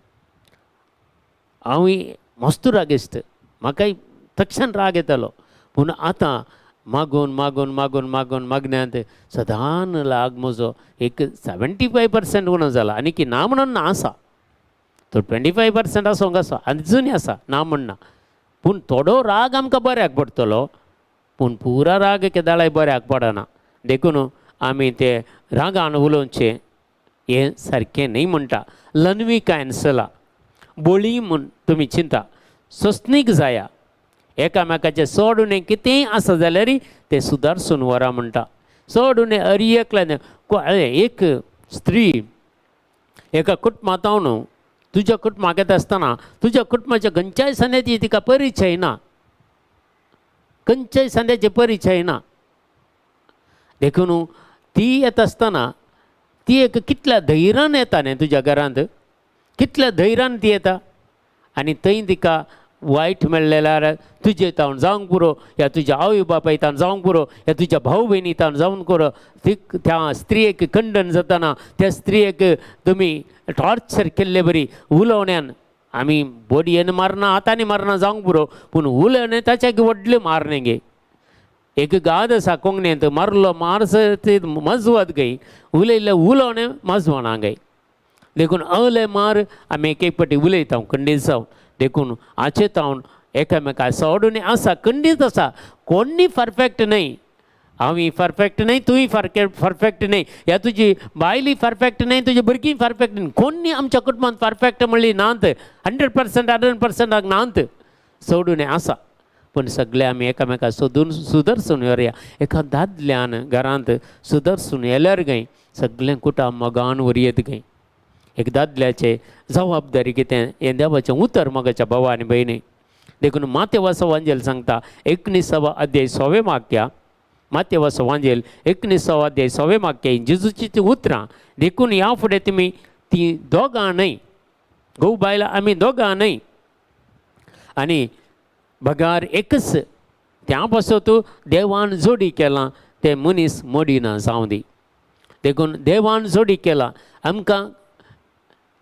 हांवूय मस्त रागेस्त, म्हाकाय तक्षण राग येतालो. पूण आतां मागून मागून मागून मागून मागण्यांत सदान राग म्हजो एक 75% उणो जाला. आनी की ना म्हणून ना आसा तो 25% आसूंक आसा, आजुनूय आसा, ना म्हणना. पूण थोडो राग आमकां बऱ्याक पडटलो, पूण पुरा राग केदाळाय बऱ्याक पडना. देखून आमी ते रागान उलोवचें हें सारकें न्हय म्हणटा. लनविकायन चला, बोळी म्हूण तुमी चिंता, सोंसणीक जाया. एकामेकाचें चड उणें कितेंय आसा जाल्यार तें सुदारसून व्हरा म्हणटा. चड उणें अरी एकल्यान एक स्त्री एका कुटुंबांत तुज्या कुटुंबाक येता आसतना तुज्या कुटुंबाच्या खंयच्याय संद्याची तिका परिचय ना, खंयच्याय संद्याचे परिचय ना. देखून ती येता आसतना ती एक कितल्या धैर्यान येता न्ही तुज्या घरांत, कितल्या धैर्यान ती येता. आनी थंय तिका वायट मेळ्ळें जाल्यार तुजे तावन जावंक पुरो, या तुज्या आवय बापाय तावन जावंक पुरो, या तुज्या भाव भयणी तावन जावंक पुरो. ती त्या स्त्रियेक खंडन जाताना त्या स्त्रियेक तुमी टॉर्चर केल्ले बरी उलोवण्यान. आमी बोडयेन मारना, हातांनी मारना जावंक पुरो, पूण उलोवणें ताच्या व्हडलें मारणें गे. एक गाद आसा कोंकणींत, मारलो मारस ती मजवत गई, उलयल्लें उलोवणें मजवना गई. देखून अले मार आमी एक एक फावटी उलयता खंडीत जावन. देखून आचे तावन एकामेका सोडून आसा, खंडीत आसा. कोणी परफेक्ट न्हय, हांवूय परफेक्ट न्हय, तूंय परफेक्ट न्हय, या तुजी बायलूय परफेक्ट न्हय, तुजी भुरगीं परफेक्ट न्हय. कोणी आमच्या कुटुंबांत परफेक्ट म्हणली नात, 100% 100%ाक नात. सोडून आसा, पूण सगळे आमी एकामेका सोदून सुदरसून व्हरया. एका दादल्यान घरांत सुदरसून येल्यार गय सगळें कुटुंब मोगान व्हरयेत गय. एक दादल्याचे जबाबदारी कितें हें देवाचें उतर मोगाच्या भावा आनी भयणी. देखून मातेवाचो वांजेल सांगता 19वा अध्याय सवे वाक्या, मातेवाचो वांजेल 19वा अध्याय सवे वाक्य, जेजूची ती उतरां. देखून ह्या फुडें तुमी ती दोगां न्हय, घोव बायलां आमी दोगां न्हय आनी बगार एकच. त्या पासत देवान जोडी केलां तें मनीस मोडिना जावं दी. देखून देवान जोडी केलां आमकां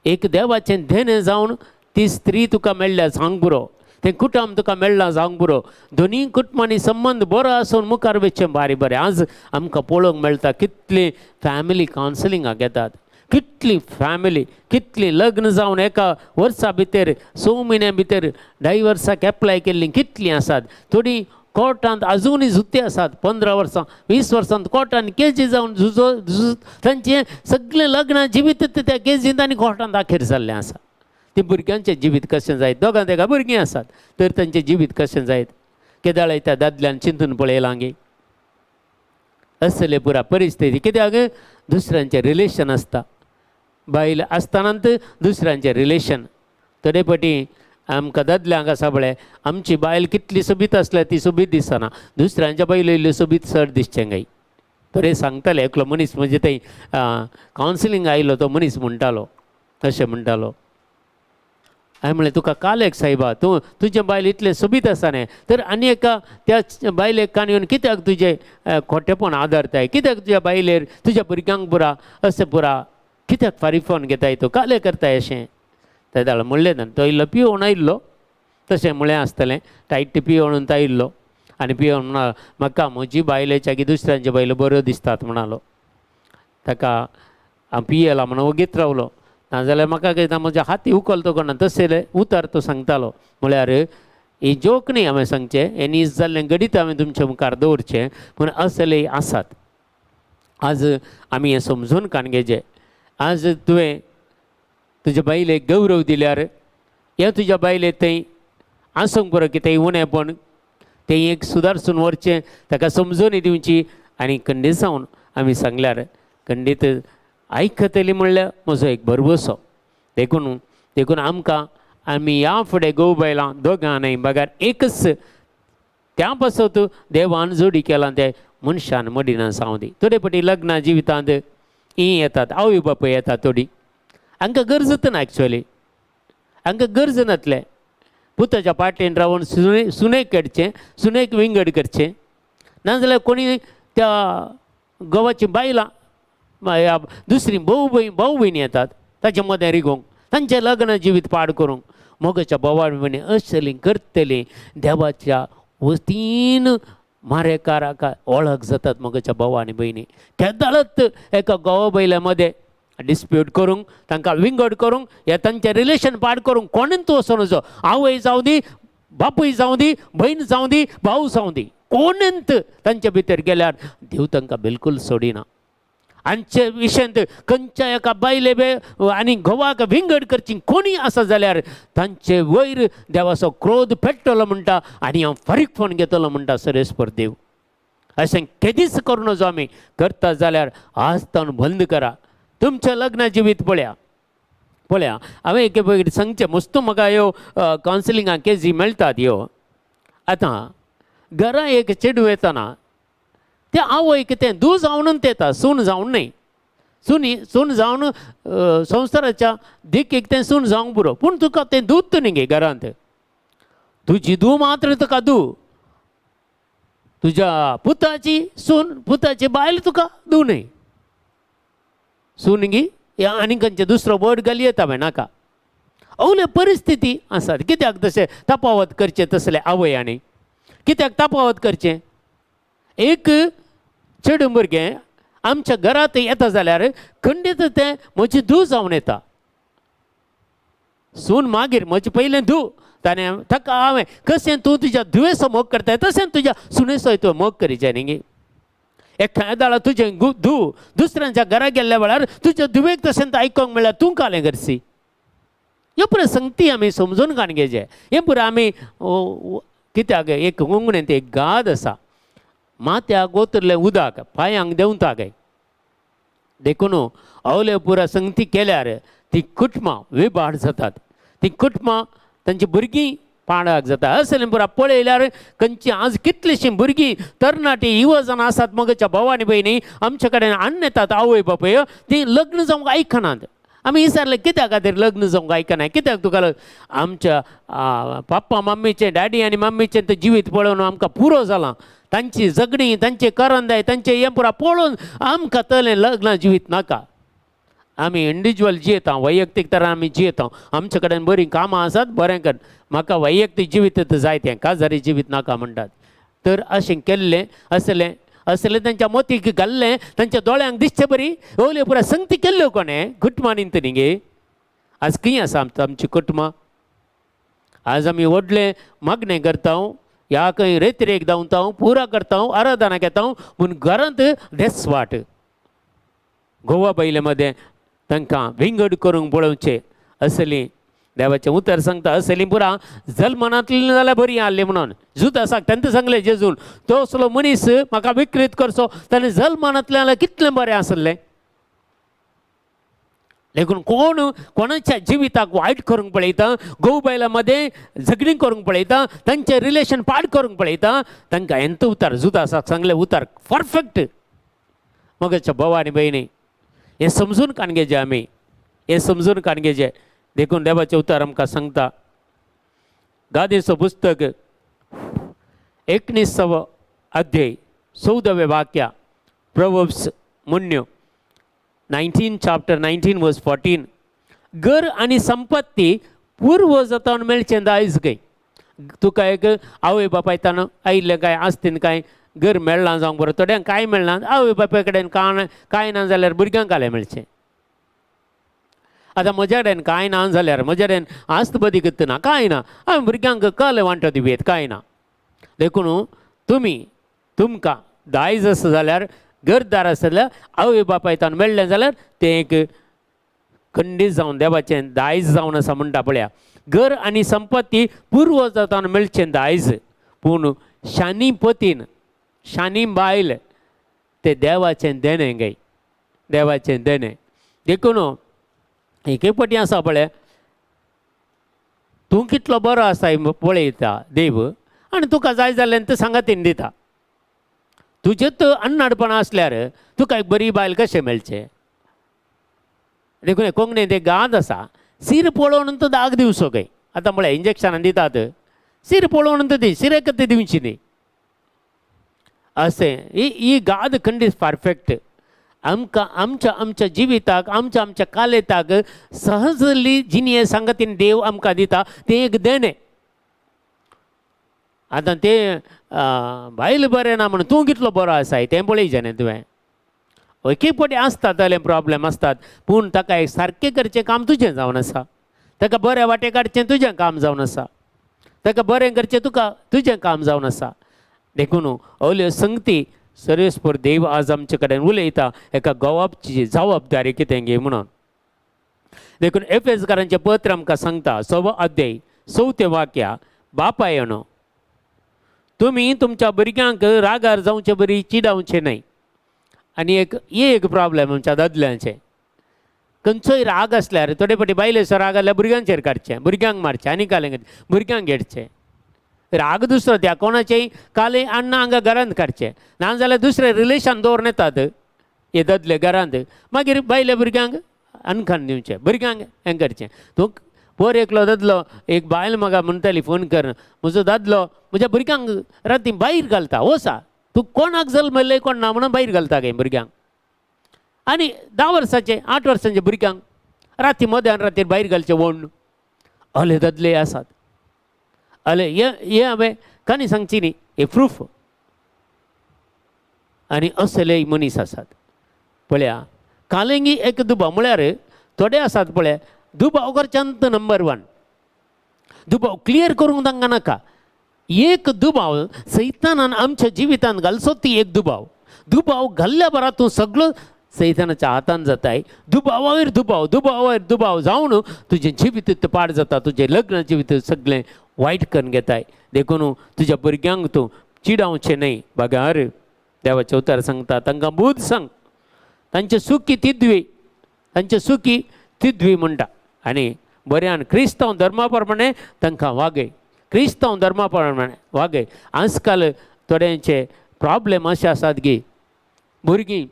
एक देवाचें देणें जावन ती स्त्री तुका मेळ्ळ्या जावंक पुरो, तें कुटुंब तुका मेळ्ळां जावंक पुरो. दोनूय कुटुंबांनी संबंद बरो आसून मुखार वचचें बारी बरें. आज आमकां पळोवंक मेळटा कितली फॅमिली कावन्सिलिंगाक येतात, कितली फॅमिली, कितली लग्न जावन एका वर्सा भितर 6 म्हयन्या भितर डायवर्साक एप्लाय केल्लीं कितलीं आसात. थोडीं कोर्टांत अजुनूय झुत्ती आसात, 15 वर्सां 20 वर्सां कोर्टान केजी जावन झुजो झुज तांचें सगळें लग्न जिवीत त्या केजींत आनी कोर्टांत अखेर जाल्लें आसा. ती भुरग्यांचें जिवीत कशें जायत? दोगां तेगां भुरगीं आसात तर तांचें जिवीत कशें जायत? केदाळाय त्या दादल्यान चिंतून पळयलां गे? असले पुरा परिस्थिती. कित्याक दुसऱ्यांचें रिलेशन आसता, बायल आसतनाच दुसऱ्यांचें रिलेशन. थोडे फावटी आमकां दादल्यांक आसा पळय, आमची बायल कितली सोबीत आसल्यार ती सोबीत दिसना, दुसऱ्यांच्या बायल इल्ली सोबीत चड दिसचें गाय. थोडे सांगताले एकलो मनीस म्हणजे थंय कावन्सिलींग आयलो तो मनीस म्हणटालो, अशें म्हणटालो. हांवें म्हणलें तुका काल एक सायबा, तूं तुजें बायल इतलें सोबीत आसा न्ही, तर आनी एका त्या बायलेक कान येवन कित्याक तुजें खोटेपण आदारताय, कित्याक तुज्या बायलेर तुज्या भुरग्यांक पुरा अशें पुरा कित्याक फारीफोन घेताय, तूं काले करताय अशें. तेदाळ म्हणलें ना, तो इल्लो पिवोन आयिल्लो, तशें म्हळें आसतलें, टायट पिवोन तो आयिल्लो आनी पिवोन म्हणालो म्हाका म्हजी बायलेच्या की दुसऱ्यांच्या बायलो बऱ्यो दिसतात म्हणालो. ताका हांव पियेला म्हणून वगीत रावलो, नाजाल्यार म्हाका कितें म्हज्या हाती उखलतो कोणा तशें उतर तो सांगतालो. म्हळ्यार ही जोक न्ही हांवें सांगचें, हें नीज जाल्लें घडीत हांवें तुमच्या मुखार दवरचें, पूण असलेय आसात. आज आमी हें समजून काणगेचें. आज तुवें तुज्या बायलेक गौरव दिल्यार, हें तुज्या बायले थंय आसूंक बरो की थंय उणेपण तें एक सुदारसून व्हरचें, ताका समजून दिवची. आनी खंडीत जावन आमी सांगल्यार खंडीत आयकतली म्हणल्यार म्हजो एक भरवसो. देखून देखून आमकां आमी ह्या फुडें घोव बायलां दोगां न्हय बगर एकच, त्या पासत देवान जोडी केलां तें मनशान मडिना जावं दी. थोडे फावटी लग्ना जिवितांत ही येतात, आवय बापूय येतात थोडी, हांकां गरजच ना एक्चुअली, हांकां गरज नासलें पुताच्या पाटयेन रावन सुने सुनेक काडचें, सुनेक विंगड करचें, नाजाल्यार कोणी त्या घोवाचीं बायलां दुसरी भाव भयण भाव भयणी येतात ताचे मदें रिगोवंक, तांचें लग्न जिवीत पाड करूंक. मोगाच्या भावा भयणी असलीं करतलीं देवाच्या वतीन मारेकाराक वळख जातात मोगाच्या भावा आनी भयणी. केदाळत एका घोवा बायल्या मदें डिस्प्यूट करूंक, तांकां विंगड करूंक, या तांचें रिलेशन पाड करूंक कोणूच वचों नजो. आवय जावं दी, बापूय जावं दी, भयण जावं दी, भाव जावं दी, कोणूच तांचे भितर गेल्यार देव तांकां बिलकूल सोडिना. हांचे विशयांत खंयच्या एका बायले बे आनी घोवाक विंगड करची कोणी आसा जाल्यार तांचे वयर देवाचो क्रोध पेट्टलो म्हणटा आनी हांव फारीकपण घेतलो म्हणटा सरेस्पर देव. अशें केदीच करूं नजो आमी. करता जाल्यार आज तावन बंद करा. तुमचें लग्न जिवीत पळया पळया, हांवें एके पयलीं सांगचें मस्तू म्हाका ह्यो कावन्सिलिंगां केजी मेळटात ह्यो. आतां घरा एक चेडूं येतना तें आवयक तें धूव जावनूच येता, सून जावन न्हय. सुनी सून जावन संवसाराच्या देखीक तें सून जावंक पुरो, पूण तुका तें दूद न्ही गे घरांत, तुजी धूव मात्र तुका धूव, तुज्या पुताची सून पुताची बायल तुका धूव न्हय. सून गी या आनी खंयचें दुसरो वर्ड घाली येता बाय नाका. अवले परिस्थिती आसात कित्याक तशें तपावत करचें तसलें आवय आनी कित्याक तपावत करचें. एक चेडूं भुरगें आमच्या घरांत येता जाल्यार खंडीत तें म्हजी धूव जावन येता, सून मागीर म्हजें पयलें धूव, ताणें ताका हांवें कशें तूं तुज्या धुवेचो मोग करताय तशें तुज्या सुनेचोय तूं मोग करीचे न्ही गे. एखाद्या तुजें धूव दुसऱ्यांच्या घरा गेल्ल्या वेळार तुज्या धुवेक तशें आयकोंक मेळ्ळ्यार तूं कालें करसी. ह्यो पुराय संगती आमी समजून काण घेवचें. हें पुराय आमी कित्याक एक कोंकणींत एक गाद आसा, माथ्याक ओतरलें उदक पांयांक देंवता काय. देखून अवले पुरा संगती केल्यार ती कुटुंबां विबाड जातात, ती कुटुंबां तांची भुरगीं पाडाक जाता. असलें पुरा पळयल्यार खंयची आज कितलीशीं भुरगीं तरणाटी युवजण आसात मगच्या भाव आनी भयणी आमचे कडेन हाडून येतात आवय बापूय, तीं लग्न जावंक आयकनात. आमी विचारलें कित्या खातीर लग्न जावंक आयकनाय, कित्याक तुका आमच्या पप्पा मम्मीचें डॅडी आनी मम्मीचें तें जिवीत पळोवन आमकां पुरो जालां, तांची झगडीं तांचे करंदाय तांचें हें पुरा पळोवन आमकां तलें लग्न जिवीत नाका. आमी इंडिविज्युअल जियेता, वैयक्तीक तरान आमी जियेता, आमचे कडेन बरीं कामां आसात बरें कर, म्हाका वैयक्तीक जिवीत जाय तें काजारी जिवीत नाका म्हणटात. तर अशें केल्लें असलें असलें तांच्या मोतीक घाल्लें तांच्या दोळ्यांक दिसचें बरी ओले पुरा संगती केल्ल्यो कोणें कुटुंबांनी न्ही गे. आज खंय आसा आमची कुटुंबां? आज आमी व्हडलें मागणें करता, ह्या खंय रेतरेक धांवता, पुरा करता, आराधना घेता, पूण घरांत देसवाट गोवा बायले मदें तांकां विंगड करूंक पळोवचें असली देवाचें उतर सांगता. असली पुरा जल्मनांतली जाल्यार बरी आहली म्हणून जुदासाक तांकां सांगलें जेजून, तो असलो मनीस म्हाका विकृत करचो ताणें जल्मनांतलें जाल्यार कितलें बरें आसलें. देखून कोण कोणाच्या जिविताक वायट करूंक पळयता, घोव बायलां मदें झगडीं करूंक पळयता, तांचें रिलेशन पाड करूंक पळयता, तांकां हेंत उतर जुदासाक सांगलें उतर परफेक्ट. मगच्या भाव आनी भयणी हें समजून काण घेवचें आमी, हें समजून काण घेवचें. देखून देवाचें उतर आमकां सांगता, गादेचो पुस्तक 19वो अध्याय 14वें वाक्य, प्रोवर्ब्स मुन्यो 19 चॅप्टर 19 वर्स 14, घर आनी संपत्ती पूर्व जातावन मेळचें दायज खंय. तुका एक आवय बापायतान आयिल्लें काय आसतीन काय घर मेळ्ळां जावंक बरो, थोड्यांक कांय मेळना, आवय बापाय कडेन कांय ना जाल्यार भुरग्यांक कालें मेळचें. आतां म्हज्या कडेन कांय ना जाल्यार म्हज्या कडेन आस्त बदी ना कांय ना, हांवें भुरग्यांक कलें वांटो दिवयेत कांय ना. देखून तुमी तुमकां दायज आसा जाल्यार घरदार आसा जाल्यार आवय बापायतान मेळ्ळें जाल्यार तें एक खंडीत जावन देवाचें दायज जावन आसा म्हणटा पळया. घर आनी संपत्ती पूर्व जातान मेळचें दायज, पूण शानी पतीन शानी बायल ते देवाचें देणें गे, देवाचें देणें. देखून एके पटी आसा पळय, तूं कितलो बरो आसा पळयता देव आनी तुका जाय जाल्यार तें सांगातीन दिता. तुजें अन्नाडपणां आसल्यार तुका एक बरी बायल कशें मेळचें? देखून कोंकणींत एक गाद आसा, सीर पळोवन तो दाग दिवचो खंय. आतां म्हळ्यार इंजेक्शनां दितात, सीर पळोवन ती सिरेक ती दिवची न्ही. अशें ही गाद खंडीत परफेक्ट. आमकां आमच्या आमच्या जिविताक आमच्या आमच्या कालेताक सहजली जिणये सांगातीन देव आमकां दिता तें एक देणें. आतां तें बायल बरें ना म्हणून तूं कितलो बरो आसाय तें पळयचें न्ही तुवें. एक फावटी आसता जाल्यार प्रॉब्लेम आसतात, पूण ताका एक सारकें करचें काम तुजें जावन आसा, ताका बरें वाटे काडचें तुजें काम जावन आसा, ताका बरें करचें तुका तुजें काम जावन आसा. देखून अवल्यो संगती सर्वेस्पर देव आज आमचे कडेन उलयता एका गोवाची जबाबदारी कितें गे म्हणून. देखून एफेजकारांचें पत्र आमकां सांगता 6वो अध्याय 4थें वाक्य, बापायनो तुमी तुमच्या भुरग्यांक रागार जावचे बरी चिडावचें न्हय. आनी एक एक प्रॉब्लेम आमच्या दादल्यांचें, खंयचोय राग आसल्यार थोडे फावटी बायलेचो राग आसल्यार भुरग्यांचेर काडचें, भुरग्यांक मारचें आनी कालें भुरग्यांक घेडचें. राग दुसरो त्या कोणाचेय कालें अण्णा हांगा घरांत काडचें, नाजाल्यार दुसरें रिलेशन दवरून येतात हे दादले घरांत, मागीर बायले भुरग्यांक अनखान दिवचें, भुरग्यांक हें करचें. तूं पोर एकलो दादलो एक बायल म्हाका म्हणटाली फोन कर, म्हजो दादलो म्हज्या भुरग्यांक राती भायर घालता, वसा तूं कोणाक जल्मल्लें कोण ना म्हणून भायर घालता काय भुरग्यांक. आनी 10 वर्सांचे 8 वर्सांचे भुरग्यांक राती मध्यान रातीर भायर घालचें वोण. अले दादले आसात, अले हे हांवें काणी सांगची न्ही, हे प्रूफ. आनी असले मनीस आसात पळया. कालेंगी एक दुबाव म्हळ्यार थोडे आसात पळय दुबाव करच्यांत नंबर 1, दुबाव क्लियर करूंक तांकां नाका. एक दुबाव सैतानान आमच्या जिवितांत घालचो ती एक दुबाव, दुबाव घाल्ल्या बरा तूं सगळो सैतानाच्या हातान जाताय. दुबावावयर दुबाव, दुबावावयर दुबाव जावन तुजें जिवीत पाड जाता, तुजें लग्न जिवीत सगळें वायट करून घेताय. देखून तुज्या भुरग्यांक तूं चिडावचें न्हय. बगार देवाचें उतर सांगता तांकां बूद सांग, तांचे सुखी तिद्वी, तांचे सुखी तिद्वी म्हणटा. आनी बऱ्यान क्रिस्तांव धर्मा प्रमाणे तांकां वागय, क्रिस्तांव धर्मा प्रमाणे वागय. आजकाल थोड्यांचे प्रॉब्लेम अशे आसात की भुरगीं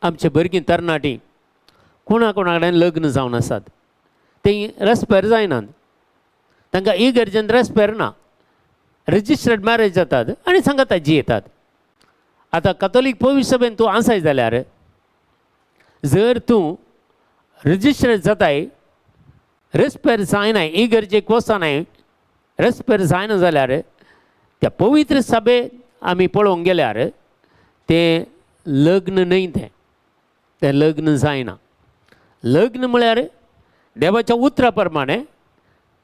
आमचे भुरगीं तरणाटीं कोणा कोणा कडेन लग्न जावन आसात, तीं रेस्पेर जायनात, तांकां इगर्जेन रेस्पेर ना, रजिस्टर्ड मॅरेज जातात आनी सांगाता जियेतात. आतां कथोलीक पवित्र सभेन तूं आसाय जाल्यार जर तूं रजिस्टर्ड जाताय रेस्पेर जायनाय, इगर्जेक वचनाय, रेस्पेर जायना जाल्यार त्या पवित्र सभे आमी पळोवंक गेल्यार तें लग्न न्हय, तें तें लग्न जायना. लग्न म्हळ्यार देवाच्या उतरा प्रमाणे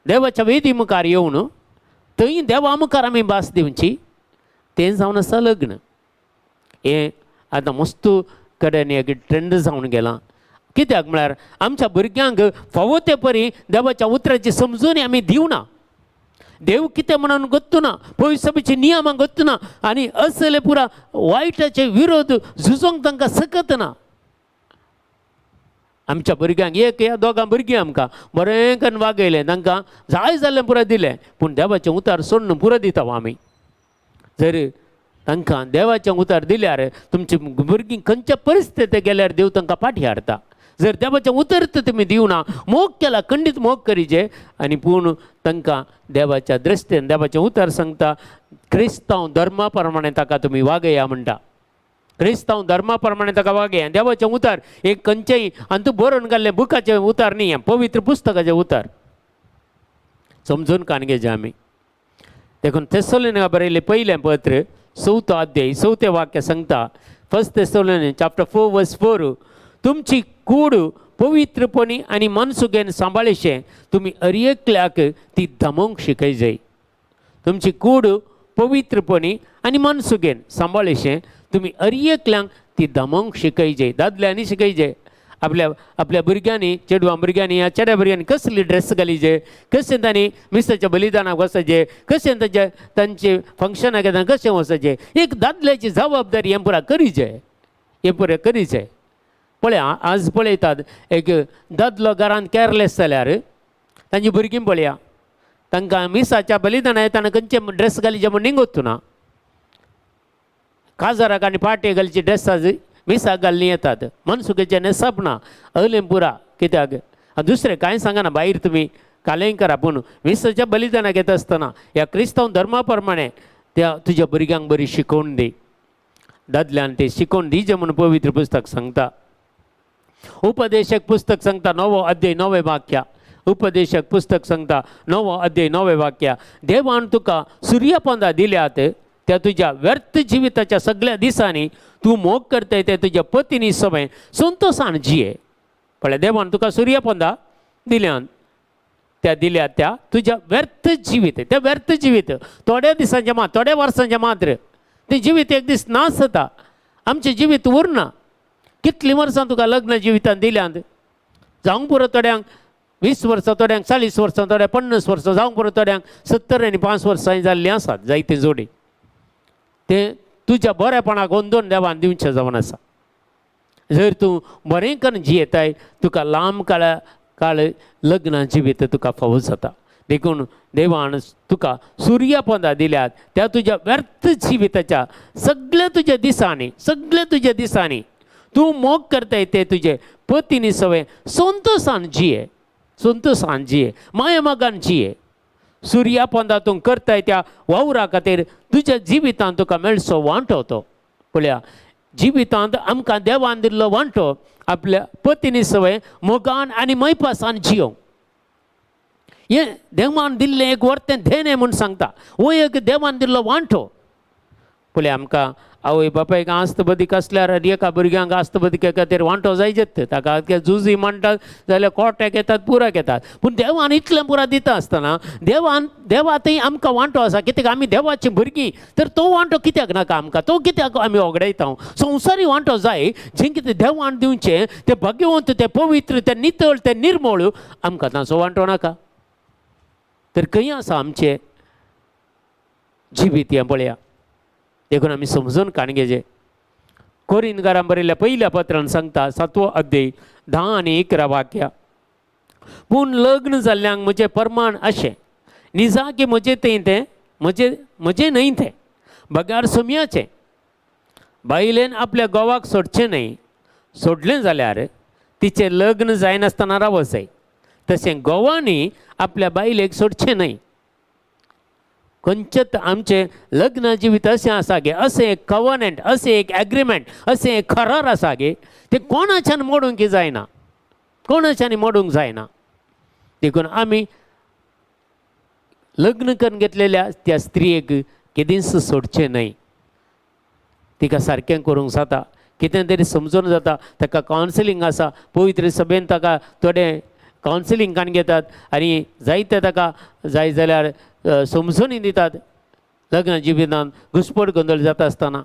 देवाच्या वेदी मुखार येवन थंय देवा मुखार आमी भास दिवची, तें जावन आसा लग्न. हें आतां मस्त कडेन एक ट्रेंड जावन गेलां. कित्याक म्हळ्यार आमच्या भुरग्यांक फावो ते परी देवाच्या उतराची समजून आमी दिवना, देव कितें म्हणून गोत्तुना, पवित्र सभेची नियमां गोत्तुना आनी असले पुरा वायटाचे विरोध झुजोंक तांकां सकत ना. आमच्या भुरग्यांक एक ह्या दोगां भुरगीं आमकां बरें करून वागयलें, तांकां जाय जाल्लें पुरो दिलें, पूण देवाचें उतार सोडून पुरो दिता आमी. जर तांकां देवाचें उतार दिल्यार तुमची भुरगीं खंयच्या परिस्थितींत गेल्यार देव तांकां फाटी हाडटा. जर देवाचें उतर तर तुमी दिवना, मोग केला खंडीत मोग करीचे आनी पूण तांकां देवाच्या दृश्टीन देवाचें उतर सांगता क्रिस्तांव धर्मा प्रमाणे ताका तुमी वागया म्हणटा. क्रिस्तांव धर्मा प्रमाणे ताका वागया. देवाचें उतर एक खंयचेय आनी तूं बरोवन घाल्लें बुकाचें उतर न्ही, पवित्र पुस्तकाचें उतर समजून कान घेवचें आमी. देखून थेस्सलोनिका बरयलें पयलें पत्र चवथो अध्याय चवथें वाक्य सांगता, 1 Thessalonians chapter 4 verse 4, तुमची कूड पवित्रपणी आनी मनसुगेन सांबाळशें तुमी अरएकल्याक ती दमोवंक शिकय जाय. तुमची कूड पवित्रपणी आनी मनसुगेन सांबाळशें तुमी अरएकल्यांक ती दमोवंक शिकय जाय. दादल्यांनी शिकय जाय आपल्या आपल्या भुरग्यांनी, चेडवां भुरग्यांनी ह्या चेड्या भुरग्यांनी कसली ड्रेस घालीचे, कशें तांणी मिसाच्या बलिदानाक वचचें, कशें तांचे तांचे फंक्शनाक येतना कशें वचचें, एक दादल्याची जबाबदारी हें पुरा करीचे, हें पुरा करीचे. पळय आज पळयतात एक दादलो घरांत कॅरलेस जाल्यार तांची भुरगीं पळया तांकां मिसाच्या बलिदाना येतना खंयचे ड्रेस घालीचे म्हूण निगोतू ना. काजाराक आनी पार्टे घालची ड्रेस आज मिसाक घाल्ली येतात, मनसुकेचें न्हेसप ना अलें पुरा. कित्याक दुसरें कांय सांगना, भायर तुमी कालें करा, पूण मिसाच्या बलिदानाक येता आसतना ह्या क्रिस्तांव धर्मा प्रमाणे त्या तुज्या भुरग्यांक बरी शिकोवन दी. दादल्यान ते शिकोवन दिचें म्हूण पवित्र पुस्तक सांगता. उपदेशक पुस्तक सांगता 9 अध्याय 9 वाक्य. उपदेशक पुस्तक सांगता 9 अध्याय 9 वाक्य, देवान तुका सुर्यपंदा दिल्यात त्या तुज्या व्यर्थ जिविताच्या सगळ्या दिसांनी तूं मोग करताय ते तुज्या पतीनी सवय संतोशान जिये. पळय देवान तुका सुर्यपंदा दिल्यान त्या दिल्या त्या तुज्या व्यर्थ जिवीत, त्या व्यर्थ जिवीत थोड्या दिसांचें मात्र, थोड्या वर्सांचें मात्र तें जिवीत एक दीस नाच जाता, आमचें जिवीत उरना. कितलीं वर्सां तुका लग्न जिवितान दिल्यांत, जावंक पुरो थोड्यांक 20 वर्सां, थोड्यांक 40 वर्सां, थोड्यांक 50 वर्सां, जावंक पुरो थोड्यांक 70 आनी 5 वर्सां जाल्लीं आसात जायते जोडी. तें तुज्या बरेपणाक अंदोन देवान दिवचें जावन आसा. जर तूं बरें करून जियेताय तुका लांब काळ काळ लग्न जिवीत तुका फावो जाता. देखून देवान तुका सुर्यपंदा दिल्यात त्या तुज्या व्यर्थ जिविताच्या सगळ्या तुज्या दिसांनी, सगळ्या तुज्या दिसांनी तूं मोग करताय ते तुजे पतीनी सवय संतोशान जिये, संतोशान जिये, माया मोगान जिये. सुर्यापोंदा तूं करताय त्या वावरा खातीर तुज्या जिवितांत तुका मेळचो वांटो तो. पळया जिवितांत आमकां देवान दिल्लो वांटो आपल्या पतीनी सवय मोगान आनी मैपासान जियोंक, हें देवान दिल्लें एक वर्तें देणें म्हूण सांगता. हो एक देवान दिल्लो वांटो. पळय आमकां आवय बापायक आस्त बदीक आसल्यार एका भुरग्यांक आस्त बदके खातीर वांटो जायजेत, ताका जुजी म्हणटात जाल्यार कोट्याक येतात, पुराक येतात. पूण देवान इतलें पुरा दिता आसतना देवान देवा थंय आमकां वांटो आसा, कित्याक आमी देवाचीं भुरगीं, तर तो वांटो कित्याक नाका आमकां, तो कित्याक आमी ओगडायता. संवसारी वांटो जाय जें कितें देवान दिवचें तें भाग्यवंत, तें पवित्र, तें नितळ, तें निर्मळ, आमकां तांचो वांटो नाका. तर खंय आसा आमचें जिवीत हें पळया. देखून आमी समजून काण घेवचें. कोरिंदकारां बरयल्ल्या पयल्या पत्रान सांगता 7वो अध्याय 10 आनी 11 वाक्या, पूण लग्न जाल्ल्यांक म्हजें प्रमाण अशें निजा की म्हजें थंय तें म्हजें म्हजें न्हय तें बगार सोमयाचें. बायलेन आपल्या घोवाक सोडचें न्हय, सोडलें जाल्यार तिचें लग्न जायनासतना रावत जाय, तशें घोवांनी आपल्या बायलेक सोडचें न्हय. खंयचेच आमचें लग्न जिवीत अशें आसा गे, अशें एक कवनंट, अशें एक एग्रीमेंट, अशें एक खरार आसा गे, तें कोणाच्यान मोडूंक जायना, कोणाच्यान मोडूंक जायना. देखून आमी लग्न करून घेतलेल्या त्या स्त्रियेक केदींच सोडचें न्हय. तिका सारकें करूंक जाता, कितें तरी समजून जाता, ताका कावन्सिलींग आसा, पवित्र सभेन ताका थोडें कावन्सिलींग काडून घेतात आनी जायते ताका जाय जाल्यार समजून दितात. लग्न जिवितांत घुसपट गोंदळ जाता आसतना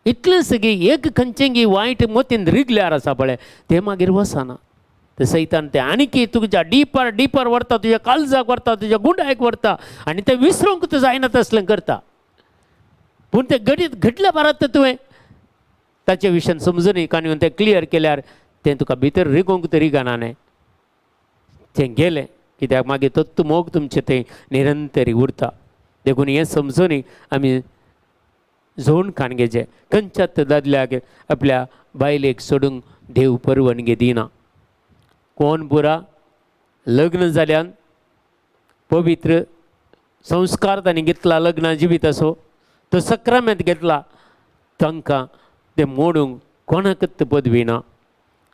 इतलें सगळीं एक खंयचें वायट मतीन रिगल्यार आसा पळय तें मागीर वचना. ते सैतान तें आनीकी तुज्या डिपर डिपर व्हरता, तुज्या काळजाक व्हरता, तुज्या गुंडायक व्हरता आनी तें विसरूंक तूं जायना तसलें करता. पूण तें घडीत घडल्या परत तुवें ताचे विशयान समजून काणी तें क्लियर केल्यार तें तुका भितर रिगोवंक तरी गाना न्हय. तें गेलें कित्याक मागीर तत्व मोग तुमचें थंय निरंतरी उरता. देखून हें समजून आमी जोण खाण घेवचें. खंयच्याच दादल्याक आपल्या बायलेक सोडूंक देव परवानगी दिना. कोण पुरा लग्न जाल्यान पवित्र संस्कार तांणी घेतला, लग्न जिवीत असो तो सक्रामेंत घेतला, तांकां तें मोडूंक कोणाकच पदवी ना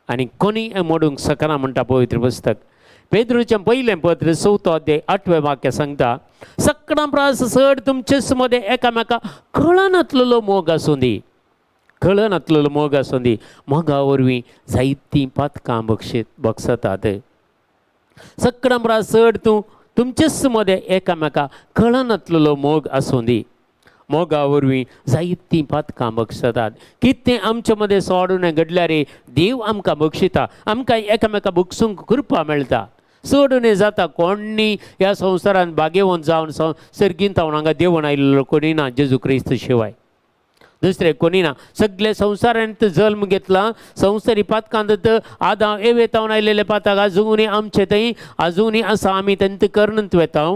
आनी कोणीय मोडूंक शकना म्हणटा पवित्र पुस्तक. पेद्रूचें पयलें पत्र 4 अध्याय 8वें वाक्य सांगता, सगळ्यां परस चड तुमचेच मदें एकामेका कळनातलेलो मोग आसूं दी, कळनातलेलो मोग आसूं दी. मोगा वरवीं जायतीं पातकां बक्षतात. सगळ्यां परस चड तूं तुमचेच मदें एकामेका कळनातलेलो मोग आसूं दी. मोगा वरवीं जायतीं पातकां बक्षतात. कितें आमचे मदें सोडून घडल्यार देव आमकां बक्षिता, आमकां एकामेका बक्षूंक कृपा मेळटा. चड जाता कोणी ह्या संवसारांत भाग्यवंत जावन सर्गींत हांव हांगा देवण आयिल्लो कोणी ना जेजू क्रिस्त शिवाय, दुसरे कोणी ना. सगळे संवसारांत जल्म घेतला, संवसारी पातकांत आदां एवेतावन आयलेले पातक अजूनय आमचे थंय अजूनय आसा, आमी तेंत करनत वेता.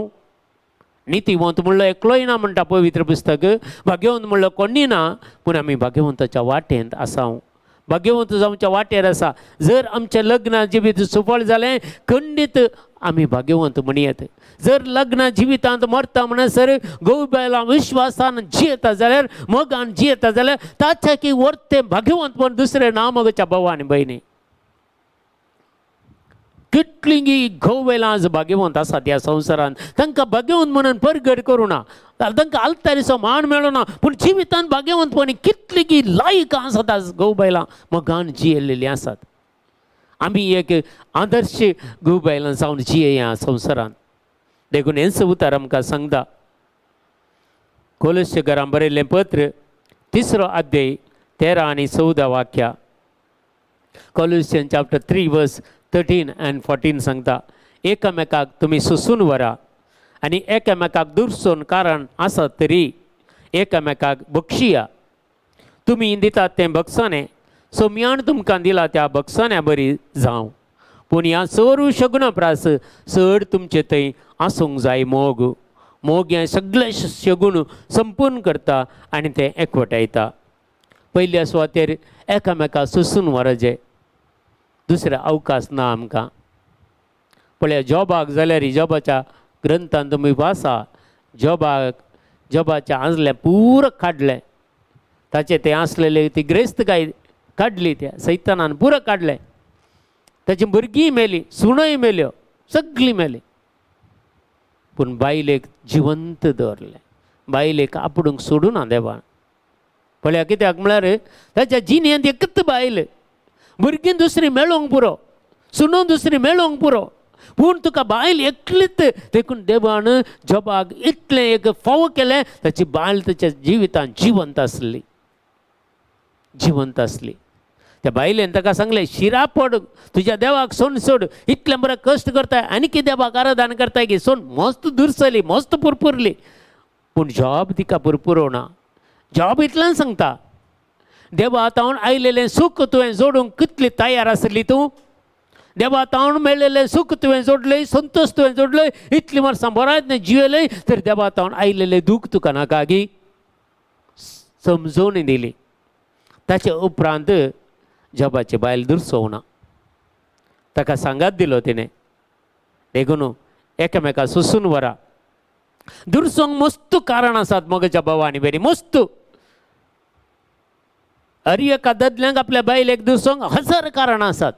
नितीवंत म्हणलो एकलोय ना म्हणटा पवित्र पुस्तक, भाग्यवंत म्हणलो कोणी ना, पूण आमी भाग्यवंताच्या वाटेंत आसा, भाग्यवंत जावच्या वाटेर आसा. जर आमचें लग्न जिवीत सुफळ जालें खंडीत आमी भाग्यवंत म्हणयेत. जर लग्न जिवितांत मरता म्हणसर घोव बायलां विश्वासान जियेता जाल्यार, मोगान जियेता जाल्यार ताच्या की वर्तें भाग्यवंत म्हण दुसरें ना मोगाच्या भाव आनी भयणी. कितलीं घोव बायलां आज भाग्यवंत आसात ह्या संवसारांत, तांकां भाग्यवंत म्हणून परगट करूं ना, तांकां आल्तारीचो मान मेळना, पूण जिवितांत भाग्यवंतपणी कितलीं लायक आसात आज घोव बायलां मोगान जियेल्लीं आसात. आमी एक आदर्श घोव बायलां जावन जियेया संवसारांत. देखून हेंच उतार आमकां सांगता. कोलस्यकारां बरयल्लें पत्र 3 अध्याय 13 आनी 14 वाक्या, Colossian chapter 3 verse 13 and 14 सांगता, एकामेकाक तुमी सोसून व्हरा आनी एकामेकाक दुरसून कारण आसत तरी एकामेकाक बक्षिया. तुमी दितात तें बक्षाणें सोम्यान तुमकां दिला त्या बक्षाण्या बरी जावं, पूण ह्या चड शगुना प्रास चड तुमचे थंय आसूंक जाय मोग. मोग हें सगळें शगुन संपूर्ण करता आनी तें एकवटायता. पयल्या सुवातेर एकामेका सोसून व्हरचें, दुसरो अवकाश ना आमकां. पळया जॉबाक जाल्यार जॉबाच्या ग्रंथान तुमी वाचा, जॉबाचें आसलें पुरो काडलें, ताचें तें आसलेलें ती ग्रेस्त काय काडली, त्या सैतानान पुरो काडलें. ताची भुरगींय मेली, सुणोय मेल्यो, सगळीं मेली, पूण बायलेक जिवंत दवरलें, बायलेक आपडूंक सोडूं ना देवान. पळया कित्याक म्हळ्यार ताच्या जिणेंत एकच बायल, भुरगीं दुसरी मेळोंक पुरो, सुनो दुसरी मेळोंक पुरो, पूण तुका बायल एकलीच. देखून देवान जॉबाक इतलें एक फावो केलें, ताची बायल ताच्या जिवितांत जिवंत आसली, जिवंत आसली. त्या बायलेन ताका सांगलें, शिरा पड, तुज्या देवाक सोन सोड, इतलें बरें कश्ट करताय आनी कितें देवाक आराधन करताय की सोन मस्त दुरसली, मस्त पुरपुरली, पूण जॉब तिका पुरपुरोना. जॉब इतल्यान सांगता, देवा तावन आयलेलें सूख तुवें जोडूंक कितली तयार आसली तूं, देवा तावन मेळ्ळेलें सूख तुवें जोडलें, संतोश तुवें जोडलें, इतलीं वर्सां बरायत जियेलें, तर देवा तावन आयलेलें दूख तुका नाका गी समजोवणी दिली. ताचे उपरांत जॉबाची बायल दुरसोवना, ताका सांगात दिलो तिणें. देखून एकामेका सोसून व्हरा. दुरसोंक मस्त कारण आसात मोगाच्या भावा आनी भयणी, मस्त. अरे एका दादल्यांक आपल्या बायलेक दुसोंक हजार कारणां आसात,